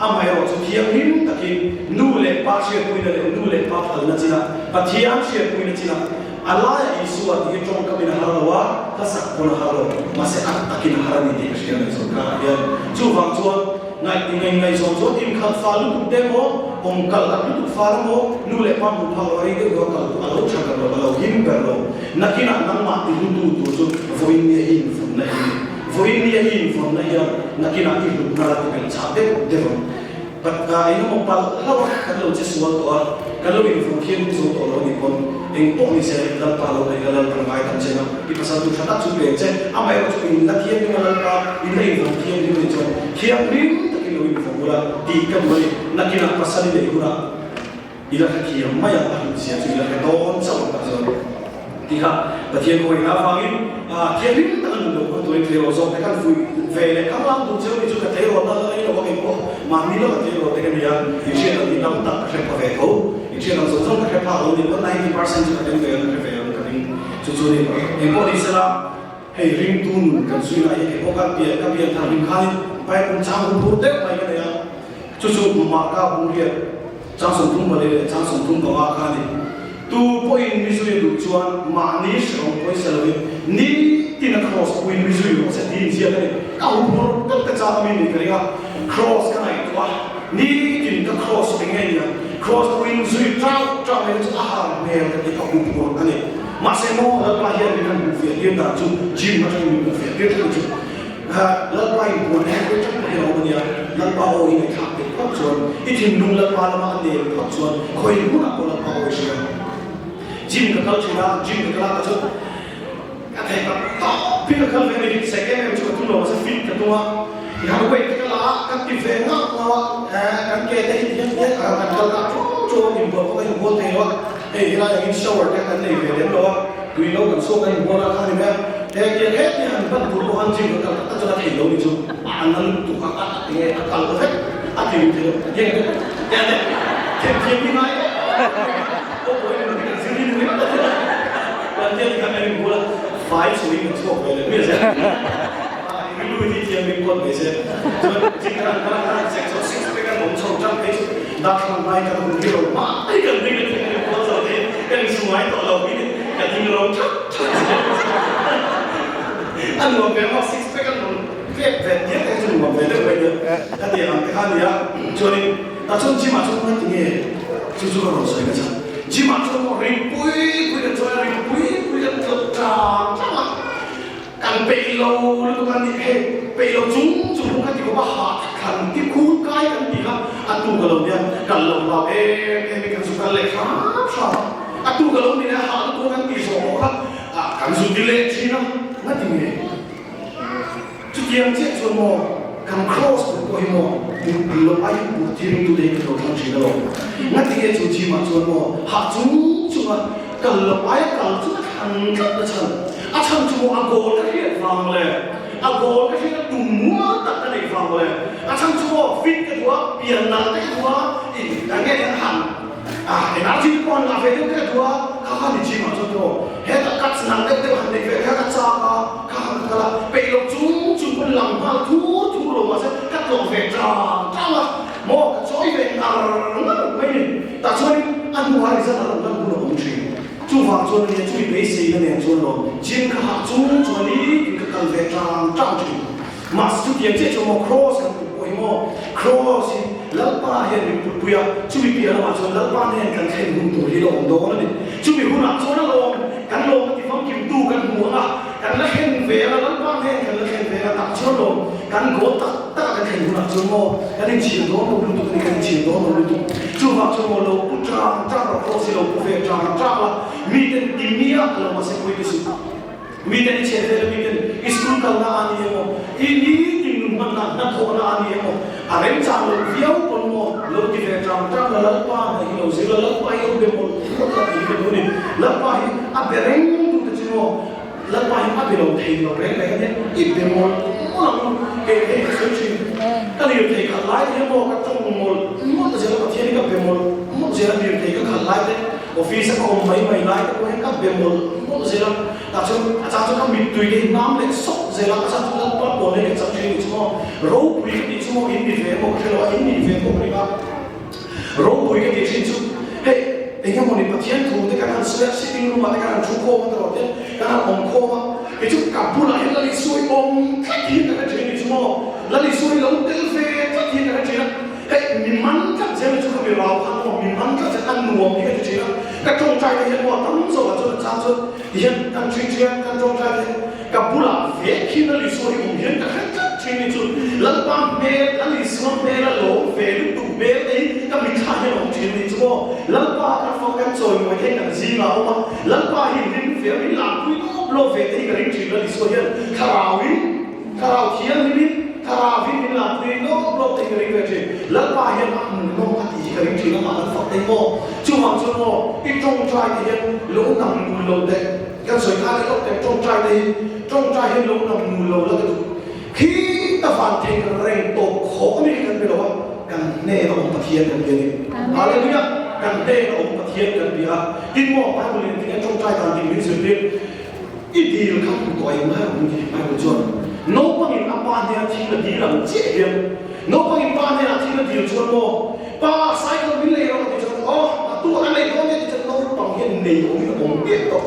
amaherawh chu thianghlim takin nu leh pa hriatpuina leh nu leh pa phalna chinah Pathian hriatpuina chinah a laiah Isua tih hi tawngkamin a har lo a, hlasak pawn a har lo, mahse a takin a har a ni tih ka hria ngaihzawng karah hian chuvang chuan Ngaih ngaihzawng chuan inkhalh fal lutuk te emaw, awm kal at lutuk fal emaw, nu leh pa hmuh phak lo rei deuh deuh a kal chu a lo tha ber lo, a lo him ber lo. Nakinah nangmah ti hlutu tur chu vawiin nia i invawnna hi ni. Vawiin nia i invawnna hian nakinah i hlutna la ti belh chah deuh deuh ang. But eng emaw palh hlauh a kan lo che sual tawh a, kan lo invawn thiam zo tawh lo a nih pawn eng pawh ni se Lalpa lo neih la Lalpa ngai tam che na i pasal tu tha tak chu pek che, amaherawh chu in la thianghlim a Lalpa in la invawn thianghlim a nih chuan thianghlim takin lo invawn ula tih ka duh a ni. Nakinah pasal i neih hunah i la hrethiam mai ang a hlutzia chu i la hre dawn chauh ang tak chuan. Tih kha Pathian khawiin avangin thianghlim tak a nun lo khaw turin tleirawl zawk te kan fuih ve leh khang lang duh cheu ni chu ka tleirawl na la rei lo a kei pawh mahni lawka tleirawl te ka ni a, inhriat ang tih tam tak ka hre pha ve tho, inhriat ang zawng zawng ka hre phak lo ni pawn 90% chu ka tel ve ang ka hre ve ang ka ring chu chu ni engpawh ni sela hei ringtu nun kan zui lai hi kei pawh kan pian ka pian thar hlim khanin Bible chang hun phur deuh mai ka nei a chu chu Marka bung riat Chang 34 leh chang 35 kha a ni. Tu pawhin mi zui a duh chuan mahni hrehawm pawisa lovin nitin a kraws puiin mi zui rawh se tiin ziak a ni. Ka huphur tak te chang ami nih ka ring a, kraws ka ngaihtuah a, nitin ka kraws eng nge nia, kraws puiin zui chau chau mai chu a har hmel ka ti ka huphur a ni. Mahse maw Lalpa hian min han hmuhfiah tir dan chu gym atangin min hmuhfiah tir thin chu. Lalpa in buan hek ve teuh pawh hi a awm a nia, Lalpa aw i ngaihthlak theih phawt chuan, i thinlung Lalpa lama a nel phawt chuan khawi hmunah pawh Lalpa aw i hria. Gym ka kal thin a, gym ka kal a ka chuan ka thei tak tawp hi ka kal ve a ni, sek em em chu ka tum lo mahse fit ka tum a, tihian weight te ka la a, kan ti ve ngak ngau a, kan ke te hi tihian tihian kan kal tak ṭuau ṭuau a, inbual pawh ka inbual thei lo a, hei helai angin shower te kan nei ve lem lo a, tui lo kan chhuak a inbual a kha ni mai a. He tiang he ti han hman tur pawh han gym ka kal tak tak chuan a thei lo ni chu a nan lutuk a a enge a kal vek a ti thei lo tiang te tiang te thiam thiam hi ngai aw pawh in kan zir hi ni mai kan tiang khan kan inbual a fai chho in kan chhuak ve leh mai a rilru hi thiam min kuat mai se chuan gym kan han kal a kan han sek chho six pack an awm chho tang phei chu darthlalang lai kan hun hi lo mai kan ding a tiang kan inbual zo thei kan insumai tawh lo hi ka ding ro thak A nuam ve maw six pack a nuam vek ve diak te chu nuam ve deuh mai nia ka ti ang te kha nia chuanin tah chuan gym ah chuan nga tinge chu chu ka rawn sawi ka chhan gym ah chuan maw ring pui pui kan chawi a ring pui pui kan tlawh tang tang a kan peih lo lutuk a ni hei peih lo chung chung pawh ka ti khawp a hah thlan ti khur kai kan ti kha a tu ka lo nia kal lo hlau em em in kan zu kal leh hram hram a. A tu ka lo ni leh a hahna tur kan tih zawh pawh kha kan zu ti leh thin a, nga ti nge? Chutiang chiah chuan maw kan kraws tur pawh hi maw mutpui lo aiin pur thiring tute hi kan lo thlang thin alawm. Nga ti nge chu gym ah chuan maw hah chung chung a kal lo aia kal chu ka thlang tlat na chhan. A chhan chu maw a goal ka hriat vang le, a goal ka hriat a tum mual tak ka neih vang le, a chhan chu maw fit ka duh a, pian nalh te ka duh a, ih enge han. A, engah thil pawh an ngah ve deuh te ka duh a, kha kha ni chim ah chuan tiraw, hetah cuts hnuah result a rawn lan hun a awm thin. Chuvang chuan ania chumi beiseina nen chuan lawm gym ka hah chung chuan nitin ka kal ve tang tang thin. Mahse chutiang chiah chu maw Kraws kan put pawh hi maw Kraws hi Lalpa hian min putpui a, chumi piah lamah chuan Lalpa nen kan thlen hun tur hi la awm dawn a ni. Chumi hunah chuan a lawm, kan lawm a ti famkimtu kan hmu ang a, kan la thlen ve ang a, Lalpa nen kan la thlen ve ang a, tah chuan lawm kan goal tak tak a kan thlen hunah chuan maw kan inchhir dawn lo lutuk a ni, kan inchhir dawn lo lutuk. Chuvang chuan maw lo pu tang tang rawh Kraws hi lo pu ve tang tang la, miten ti miah lo mahse pui ti suh. Miten i chhe vel a, miten i school kalna a ni emaw, i nitin nun hmanna hnathawhna a ni emaw, a remchang loh viau pawn maw lo ti ve tang tang la, Lalpa hna hi lo zir la, Lalpa hi lo be mawlh mawlh la tih hi ka duh a ni. Lalpa hi a be reng tu te chu maw, Lalpa hi a be lo thei lo reng reng a nia, i be mawlh mawlh ang u, kei hei ka sawi thin, ka lirthei khalh lai te hian maw ka tawng mawlh mawlh zel a, Pathian hi ka be mawlh mawlh zel a, lirthei ka khalh lai te, Office a ka awm mai mai lai te pawh hian ka be mawlh mawlh zel a, tah chuan a chang chuan ka mittui te hi nam leh sawk zel a, a chang chuan Lalpa pawn leh ka chak thin ni chu maw, ropui ka tih chu maw in ni ve emaw ka hre lo a, in nih ve pawh ka ring a, ropui ka tih thin chu hei eng emaw ni Pathian thu te kan han sawi a, sitting room ah te kan han thu khawm a tiraw te kan han awm khawm a, kei chu ka bulah hian Lali sawi awm tlat hian ka hre thin ni chu maw, Lali sawi lo tel ve tlat hian ka hre thin a. Hei mi man tlat zel chu ka mi rau khan maw mi man tlat zel a nuam hi ka ti thin a, ka tawngtai te hian maw a tam zawk ah chuan a chang chuan ti hian kan thin thin a, kan tawngtai te hian ka bulah vek hi Lal Isua hi awm hian ka hre tlat thin ni chu Lalpa hmel Lal Isua hmel a lawm ve lutuk hmel te hi ka mitthla hian a awm thin ni chu maw Lalpa kan fak kan chawimawi te hi kan zingah a awm a, Lalpa hi ring ve a min lakpui lawp lawp ve te hi ka ring thin Lal Isua hian thlarauin Thlarau thianghlimin Thlaravin min la pui lawp lawp te hi ka ring ve thin. Lalpa hian a hmu nawm a tih hi ka ring thin amah kan fak thei maw? Chuvang chuan maw i tawngtai te hian lo nam nul lo teh. Kan sawi kha leh lawk teh tawngtai te hi tawngtai hian lo nam nul lo la ka duh. Khi ta van theih reng tawp khawh a mi hi kan be lo a, kan hnen a awm Pathian kan bia a ni. Hallelujah! Kan hnen a awm Pathian kan bia a. Tin maw Bible in tinge tawngtai dan tih min zirtir. I dil kha hmu tawh eng lai awm tih Bible chuan naupangin a pa hnena thil a dil ang chiah hian naupangin pa hnenah thil a dil chuan maw pa cycle min lei rawh tih chuan aw a tu a nei dawn nia tih chuan naupang hian nei awmin a awm miah tawh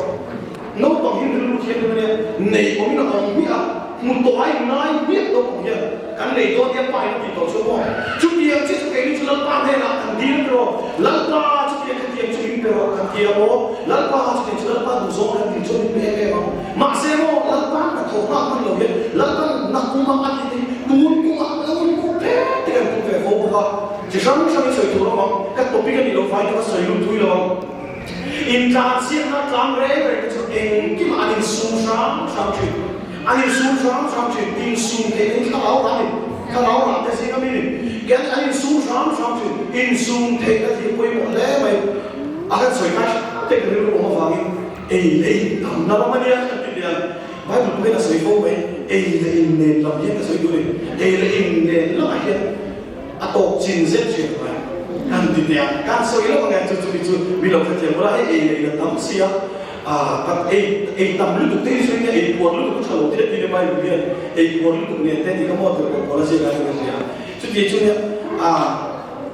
naupang hi rilru thiam em ania nei awmin a awm miah a hmu tawh a inngai miah naupang hian kan nei dawn nia pa in a tih tawh chuan maw chutiang chiah chu keini chu Lalpa hnenah kan dil rawh Lalpa chutiang khatiang chu min pe rawh kan ti a maw Lalpa chutiang chu Lalpa duhzawng kan tih chuan min pe em em ang. Mahse maw Lalpa hna thawh nghak hman lo hian Lalpa na kuma a ti te hi tun kumah lo in hmuh phet te kan tum ve fo bawk a. Chi hrang hrang i sawi tur awm ang, ka topic a nih loh vangin ka va sawi lut thui lo ang. Intlansiakna tlang reng reng te chu engkimah an insum hrang hrang thin. An insum hrang hrang thin. Insum theih in thlarau rah a ni. Thlarau rah te zing a mi ni. Hian an insum hrang hrang thin. Insum theihna hi pawimawh hle mai. A kan sawi kai hrang te ka rilru awm avangin ei leh in tam na lam a nia kan ti nia. Bible pawhin a sawi fo mai, ei leh in nen lam hian ka sawi duh a ni. Ei leh in nen lamah hian a tawk chin zet thin a ngai kan ti nia. Kan sawi lo ang e, chu chumi chu mi lo hrethiam ula, hei ei leh in a tam si a, kan ei ei tam lutuk te hi sawi nia, ei puar lutuk a tha lo thei a ti nia Bible hian, ei puar lutuk nen te ti kha maw tirhkoh pawl a ziak lai ka hria. Chuti chu nia,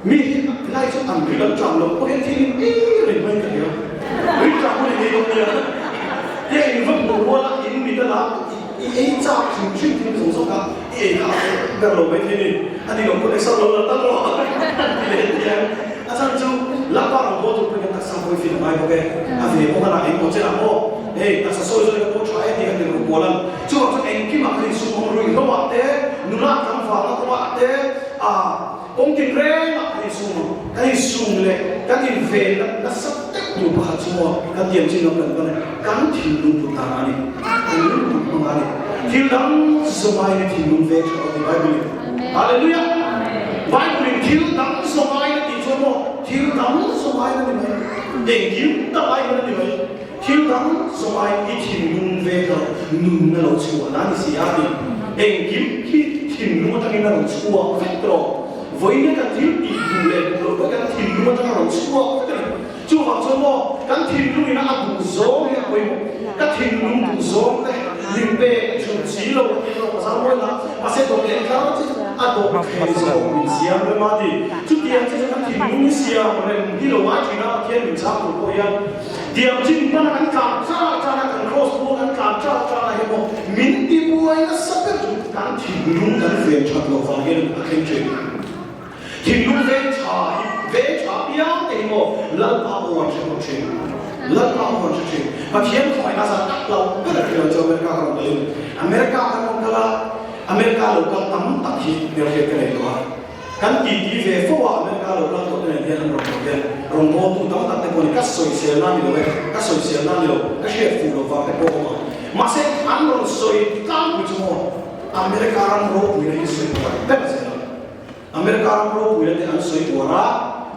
Mi hi lai chu an ril an ṭam lo pawh hian thil in ei reng mai ka hria. Ril ṭam hun i nei dawn nia. Hei in va hmuh rual a, in mit a la i ei chak hrim hrim thil zawng zawng kha i ei kha a ber lo mai thei ni. A ni lo pawh exam lo la tal rawh an ti leh nia. A chhan chu Lalpa rawn haw tur pawhin kan taksa hawi fin a ngai bawk e. A ve bawk a la engmaw chenah maw hei taksa sawi zawin ka pawh ṭha e tih kan ti ru kual ang. Chuvang chuan engkimah khan insum awm ruihloah te, nula tlangvalna kawngah te, ah, Kawng tinrengah kan insum ang, kan insum leh kan inven nasa deuh tur pakhat chu maw kan tiam chin lam kan pan e, kan thinlung put dan a ni, kan rilru hmang a ni. Thil dang zawngaiin i thinlung veng tha lo ti Bible in. Hallelujah! Bible in thil dang zawngaiin a tih chuan maw thil dang zawngaiin a ni mai, engkim dangaiin a ni mai. Thil dang zawngaiin i thinlung veng tha lo, nunna lo chhuah na ni si a ti. Engkim khi thinlung atangin a rawn chhuak vek tawh. Vawiin kan thil tih duh leh duh loh pawh kan thinlung atanga rawn chhuak vek a ni. Chuvang chuan maw kan thinlungin a duh zawng hi a pawimawh. Ka thinlung duh zawng te min pek a chhun si lo a ti erawh ka zar mawi la. Mahse dawt leh tlar chi chu. A dawhthei zawk min siam rem a ti. Chutiang chu chu kan thinlung siam rem hi lo ngai thin a, Pathian min chhang tur pawh hian tiang chin hmana kan tlan char char a, kan cross bawk kan tlan char char a hian maw min tibuai nasa ber chu kan thinlung kan ven that loh vang hian a thleng thin. Thinlung veng tha hi veng tha piang te hi maw Lalpa aw an hre tawh thin. Lalpa aw an hre thin. Pathian khawngaihna zan tak lo ber a hria chu America ka rawn kalin America kan rawn kal a, America lo kal tam tak hi hmelhriat ka nei tawh a. Kan titi ve fo a America lo kal tawh te nen hian an rawn kal hian rawngbawltu tam tak te pawh ni ka sawisel na ni lo e, ka sawisel na ni lo, ka hriat fuh loh vang te pawh awm ang. Mahse an rawn sawi tlangpui chu maw America ram ropuina hi sawi pakhat ber zel a. America ram ropuina te an sawi uar a,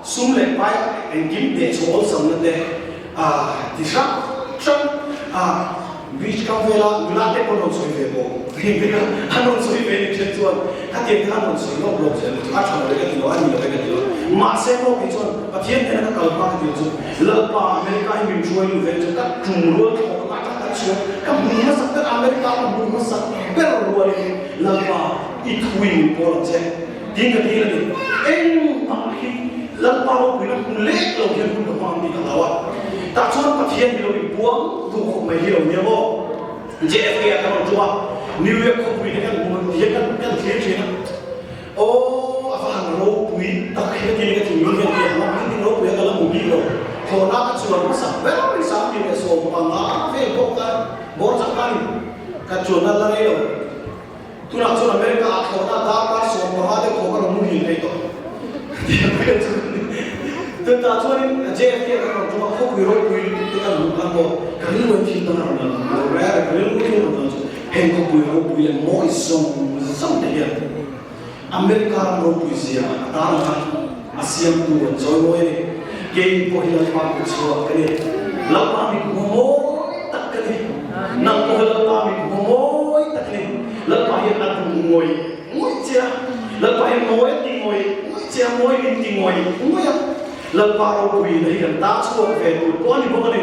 sum leh pai engkim hneh chhuah awlsamna te a ti hrang hrang a, beach kam vela nula te pawh an rawn sawi ve bawk. An rawn sawi ve ni then chuan khatiang te khan rawn sawi lawk lawk zel chu a tha lo e ka ti lo, a ni lo e ka ti lo. Mahse maw kei chuan Pathian hnena ka kal hma ka ti lo chu Lalpa America hi min hruai lut ve chu ka tum rual thlawh ka tak tak chhuak ka hmu hmasak ber America ka hmu hmasak ber rualin Lalpa I thui min pawl ang che. Tiin ka dil a ni. Engmah hi Lalpa ropuina hmu lek lo hian hun ka hmang tih ka hlau a. Tah chuan Pathian hi lo inpuang duh khawp mai hi lo nia maw? JFK ah kan rawn tum a, New York khawpui te kan hmu ti hian kan kan thlir thin a. Aw, a va han ropui tak hi ka ti ka thinlung hian ti a, mak hi ropui a ka la hmu bik lo. Thlawhna ka chuan hmasak ber 2015 vel pawh khan bawr chak khan ka chuanna la rei lo. Tunah chuan America ah thlawhna darkar 15 deuh thaw ka rawn muhil thei tawh. Tiang vel chu kan ni. Chutah chuanin JFK kan rawn tum a, khawpui ropui lutuk te kan hmuh khan maw ka rilru in thil dang a rawn lang ang lo reng a, ka rilru thil rawn lang chu heng khawpui ropui leh mawi zawng zawng te hian America ram ropui zia a tarlang a, a siamtu an chawi mawi a ni. Kei pawh hi Lalpa kut chhuak ka ni. Lalpa mit hmu mawi tak ka ni. Nang pawh hi Lalpa mit hmu mawi tak a ni. Lalpa hian a duh ngawih ngawih che a. Lalpa hian mawi a ti ngawih ngawih che a, mawi min ti ngawih ngawih a. Lalpa ropuina hi kan ta chhuak ve tur pawh a ni bawk a ni.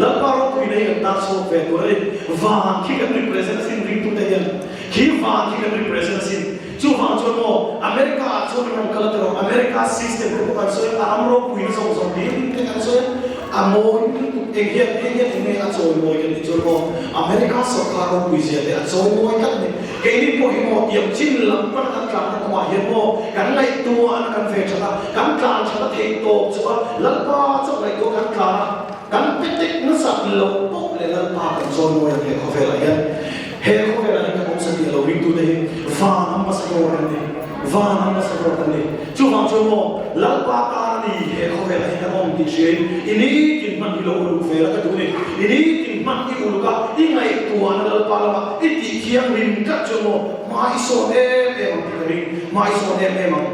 Lalpa ropuina hi kan ta chhuak ve tur a ni. Van khi kan represent asin ringtute hian. Khi van khi kan represent asin. Chuvang chuan maw, America ah chuan kan rawn kal a ti rawh, America system te pawh kan sawi a, a ram ropuina zawng zawng ding te kan sawi a, a mawi lutuk eng hian eng hian eng nge a chawimawi kan tih chuan maw, America sawrkar ropui zia te a chawimawi tlat a ni. Keini pawh hi maw tiang chin lam pana kan tlanna kawngah hian maw kan ngaihtuah na kan ve that a, kan tlan that a theih tawp chu a, Lalpa chauh ngaihtuah kan tlan a, kan pe tek nasat loh pawh leh Lalpa kan chawimawi ang he khawvelah hian. He khawvelah hian kan awm sa tih a lo ringtute hi van ambassador kan ni, van ambassador kan ni. Chuvang chuan maw, Lalpa tan a ni he khawvelah hian kan awm tih hriain i nitin hman hi lo uluk ve la ka duh ni. I nitin hman i uluk a, i ngaihtuahna Lalpa lama i tih thianghlim tlat chuan maw, hma i sawn em em ang tih ka ring, hma i sawn em em ang.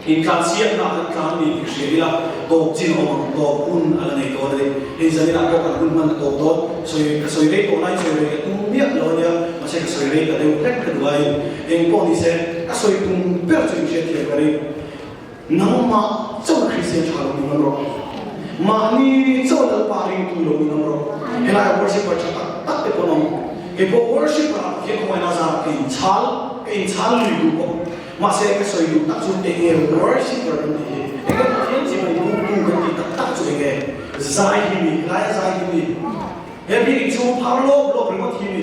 Intlansiakna kan tlan ni tih hria ila, tawp chin awm ang, tawp hun a la nei dawn a ni. Hei zaninah pawh kan hun hman a tawp dawn. Sawi, ka sawi rei tawh laiin sawi rei ka tum miah lo a nia, mahse ka sawi rei ta deuh hlek ka duh aiin. Eng pawh ni se, ka sawi tum ber chu inhriatthiam ka ring. Nangmah chauh Kristian tha lo ni ngam rawh. Mahni chauh Lalpa ringtu lo ni ngam rawh. Helai worshipper tha tak tak te pawh an awm. Kei pawh worshipper ah Pathian khawngaihna zarah ka inchhal, ka inchhal lui duh bawk. Mahse ka sawi duh tak chu eng nge worshipper kan tih hi? Eng nge Pathian chi mai buktu kan tih tak tak chu eng nge? Zai hi mi, helaia zai hi mi, he biakinn chhung phar lawp lawp ringawt hi mi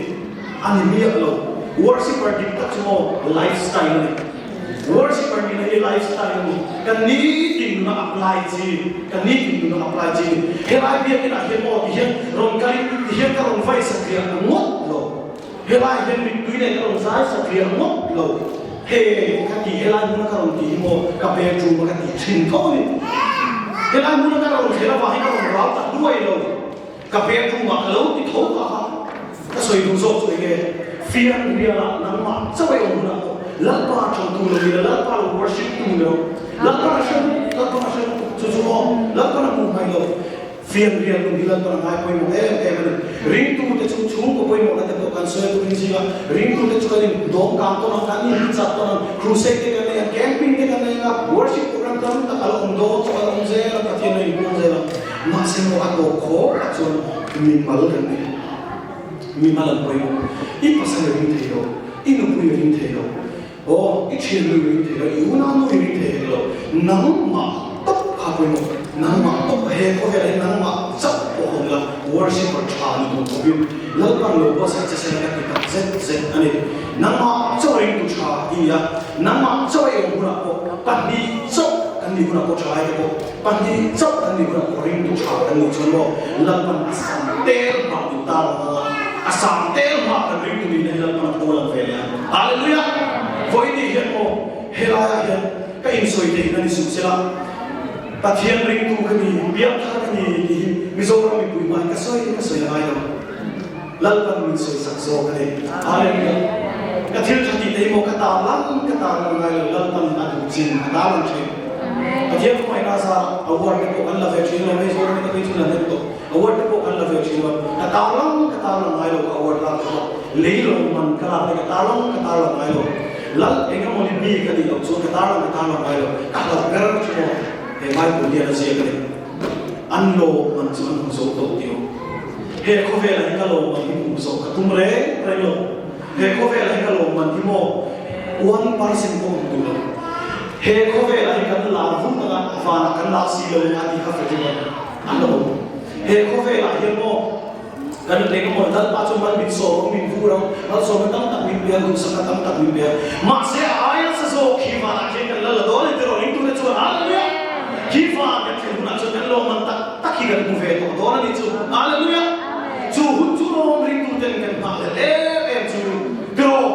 a ni miah lo. Worshipper dik tak chu maw lifestyle a ni. Worshipper nihna hi lifestyle a ni. Kan nitin nuna apply chi, kan nitin nuna apply chi a ni. Helai biakinn ah hian maw tihian rawn kalin tihian ka rawn vai satliah ngawt lo. Helai hian mittui nen ka rawn zai satliah ngawt lo. He ka ti helai hmuna ka rawn tih hi maw ka bedroom a ka tih thin tho a ni. Helai hmuna ka rawn thlen avang hi ka rawn rau ta duai lo. Ka bedroom ah ka lo ti tho ta a. Ka sawi duh zawk chu enge fianrial ah nangmah chauh ei awm hunah pawh Lalpa tawngtu lo ila, Lalpa lo worship tu lo, Lalpa na hre Lalpa na hre chu chu maw Lalpa na hmuh hmaih lo. Fianrial nun hi Lalpan a ngai pawimawh em em a ni. Ringtute chu chhungkaw pawimawhna te pawh kan sawi a turin zinga ringtute chu kan in dawmkang tawn ang, kan in chat tawn ang, crusade te kan nei ang, camping te kan nei ang a, worship program tam tak a la awm dawn chu a la awm zel a, Pathian a inpuang zel a. Mahse maw a tawp khawp ah chuan mimal kan ni. Mimal an pawimawh. I pasal i ring thei lo, i nupui i ring thei lo. Aw, i thiannu i ring thei lo, i unaunu i ring thei hek lo, nangmah tawp kha pawimawh, nangmah tawp he khawvelah hian nangmah chauh pawh awm la, worshipper tha ni tur khawpin Lalpan lo buatsaih che sela ka ti tak zet zet a ni. Nangmah chauh ringtu tha i ni a, nangmah chauh i awm hunah pawh pahnih chauh kan nih hunah pawh thalai te pawh pahnih chauh kan nih hunah pawh ringtu tha kan nih chuan maw Lalpan a sam tel hmah min tar ang anga a sam tel hmah kan ringtu nihna hi Lalpan a tho lang ve leh ang. Hallelujah! Vawiin hian maw helaiah hian ka insawi theihna ni suh sela Pathian ringtu ka ni, biakthar ka ni tih hi Mizoram mipui hmai ka sawi ka sawi a ngai lo. Lalpan min sawi sak zawk a ni. Hallelujah! Ka thil tha tih te hi maw ka tar lang ka tar lang ngai lo, Lalpan a duh chin a tar lang thin. Pathian hmangaihna zar award te pawh kan la ve thin lo, hei Zoram hi ka phei chu la nem tawh, award te pawh kan la ve thin lo, ka tar lang ka tar lang ngai lo ka award lak te pawh lei lo man ka lak te ka tar lang ka tar lang ngai lo. Lal engemaw ni bik a nih loh chuan ka tar lang ka tar lang ngai lo, ka hlauh ber chu maw he Bible hian a ziak a ni. An lawm man chu an hmu zo tawh tih awm. He khawvelah hi ka lawm man hi hmuh zawh ka tum reng reng lo. He khawvelah hi ka lawm man hi maw 1% pawh hmu duh lo. He khawvelah hi kan lar vut anga vanah kan lar si lo a tih kha Frederick an lo awm. He khawvelah hian maw Kan eng emaw Lalpa chu mal min sawm ang, min vur ang, malsawmna tam tak min pe a, duhsakna tam tak min pe a. Mahse a aia sa zawk khi vanah khian kan lal la dawn a ni tiraw ringtute chuan Hallelujah! Khi van kan thlen hunah chuan kan lawmman tak tak hi kan hmu ve tawh dawn a ni chu. Hallelujah! Chu hun chu lawm ringtuten kan nghah leh em em chu tiraw?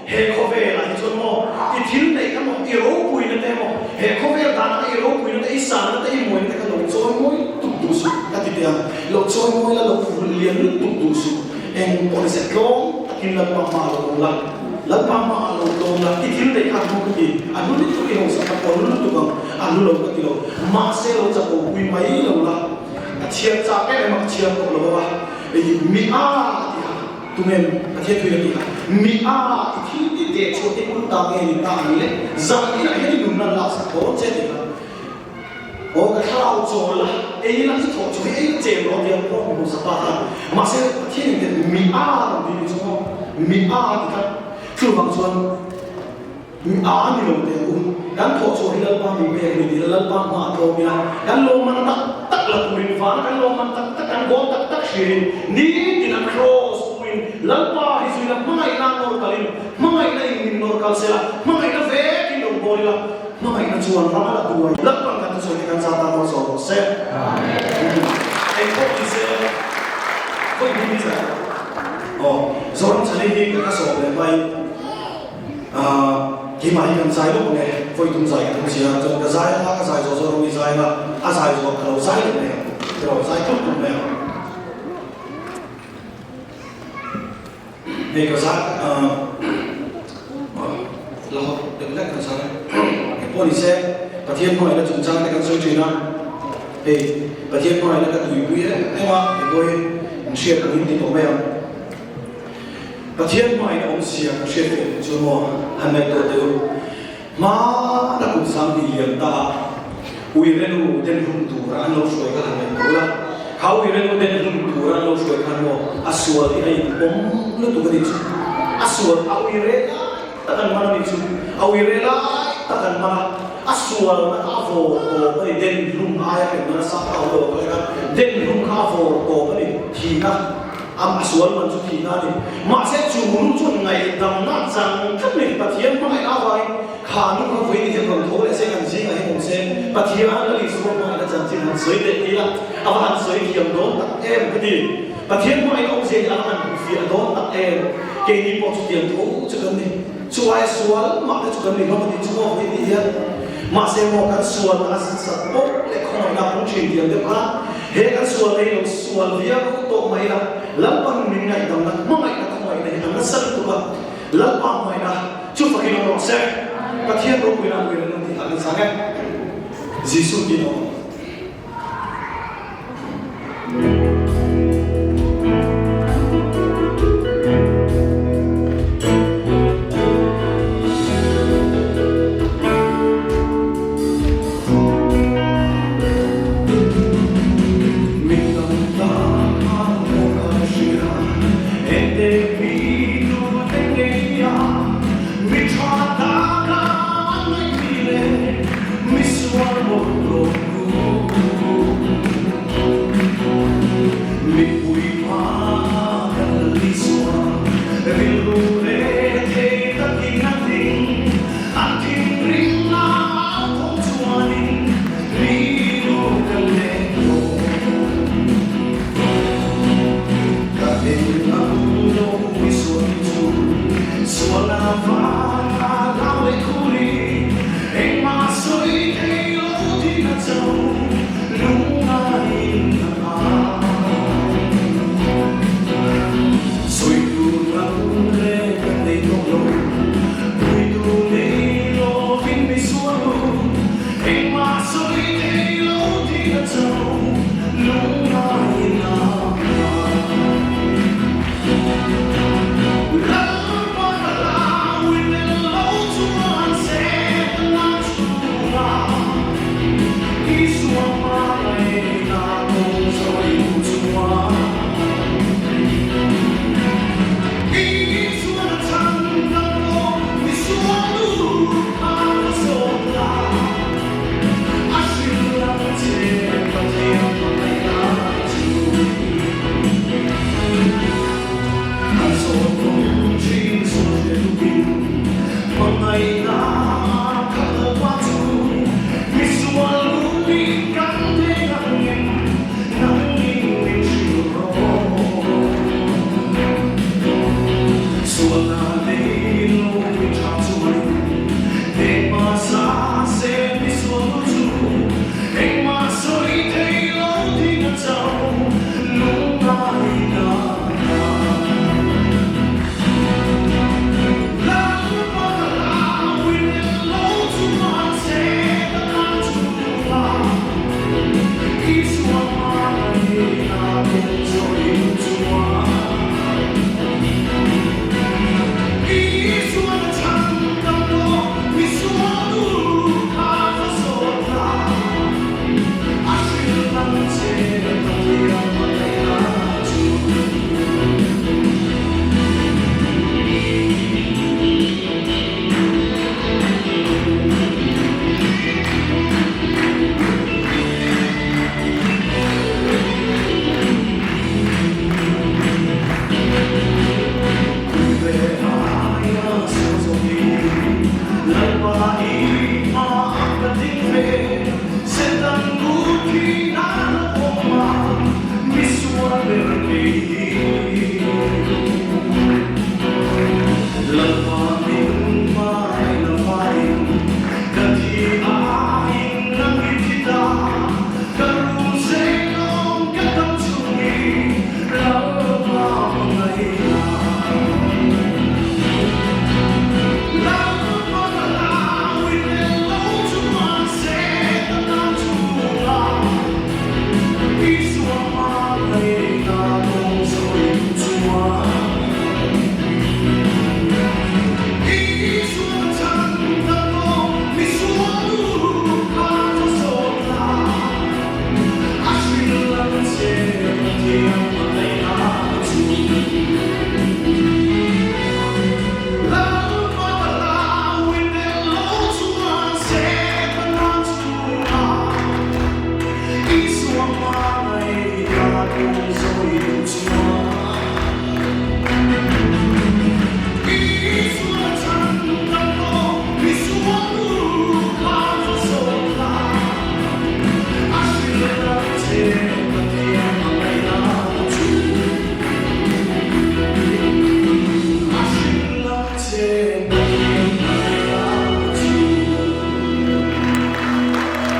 He khawvelah hi chuan maw i thil neih kha maw i ropuina te maw he khawvel danah i ropuina te i sangna te i mawina te kha lo chawi mawi tuk duh suh ka ti teh ang. Lo chawi mawi la lo vulh lian lutuk duh suh. Eng pawh ni se tlawm takin Lalpa hmaah lo awm la, Lalpa hmaah lo tlawm la i thil neih kha a hnu ka ti, a hnu lutuk i hausak kha pawh a hnu lutuk ang, a hnu lo ka ti lo. Mahse lo chapopui mai lo la, ka chhiar chak em em a ka chhiar tawh lo a, mi a ti kha. Tunge Pathian thuin a ti kha? Mi a i thil ti teh chhuah te kut ta nge ni ta ang le? Zan inah hian i nunna lak sak dawn che ti kha. Aw ka thlarau chawl la, ei la i thawh chu hi ei chem rawh tia pawh mi hmuhsak ta kha. Mahse Pathian in teh mi a rawn ti ni chu maw? Mi a ti kha. Chuvang chuan Mi a ni lo teh u, kan thawh chhuah hi Lalpa min pek ni tih Lalpa hma a tlawm ila, kan lawmman tak tak la turin vana kan lawmman tak tak kan goal tak tak hriain nitin a cross puin Lalpa hi zuina hmangaihna a nawr kalin hmangaihna in min nawr kal sela, hmangaihna vekin lo bawl ila, hmangaihna chuan ram a la tuai. Lalpan kan thusawi te kan zat a nawr zawh rawh se. Eng pawh ni se, khawi hmun hi zai aw Zoram chhani hi ka sawm leh mai. Keimah hi kan zai lawk nge, vawi tum zai ka tum si a, chuan ka zai anga ka zai zawh zawh rawng i zai anga a zai zawh ka lo zai leh mai ang, ka lo zai tluk tluk mai ang. Hei ka zai la hawt deuh hlek kan zai eng pawh ni se, Pathian hmangaihna chungchang te kan sawi thin a, hei Pathian hmangaihna ka tuipui em em a, hei pawh hi in hriat angin ti tawh mai ang. Pathian hmain a awm zia ka hriat ve duh chu maw han ngaihtuah teh u. Hmana kum sang tih liam ta a Uirenu den hlum tura an lo hruai kha han ngaihtuah ula. Kha Uirenu den hlum tura an lo hruai khan maw a sual hi a inpawm lutuk a nih chu. A sual a uire lai tak an man a nih chu. A uire lai tak an man a, a sualna kha a vawr tawp a ni. Den hlum aia hremna nasa kha a awm lo ang kha den hlum kha a vawr tawp a ni. Thihna. A sual man chu thihna a ni. Mahse chu nu chuan ngaihdamna chang tlat mai Pathian hmangaihna avangin kha nu kha vawiin hian rawn tho leh se, kan zingah hian awm se, Pathian Lal Isua hmangaihna chanchin han sawi teh ila, a va han sawi thiam dawn tak em ka ti. Pathian hmangaihna awmzia hi a va han hmuhfiah dawn tak em. Keini pawh chutiang tho chu kan ni. Chu aia sual mah te chu kan ni hlawm a tih chu maw vawiin ni hian. Mahse maw kan sualna a sat pawh leh khawngaihna a pung thin diam deuh kha. He kan sual ei lo sual viau tawh mai la, Lalpan min ngaihdamna, hmangaihna khawngaihna hi a nasa lutuk a, Lalpa hmangaihna chu fakin awm rawh se. Pathian ropuina a nuih reng tih a kan chang e. Jesu tiin a awm.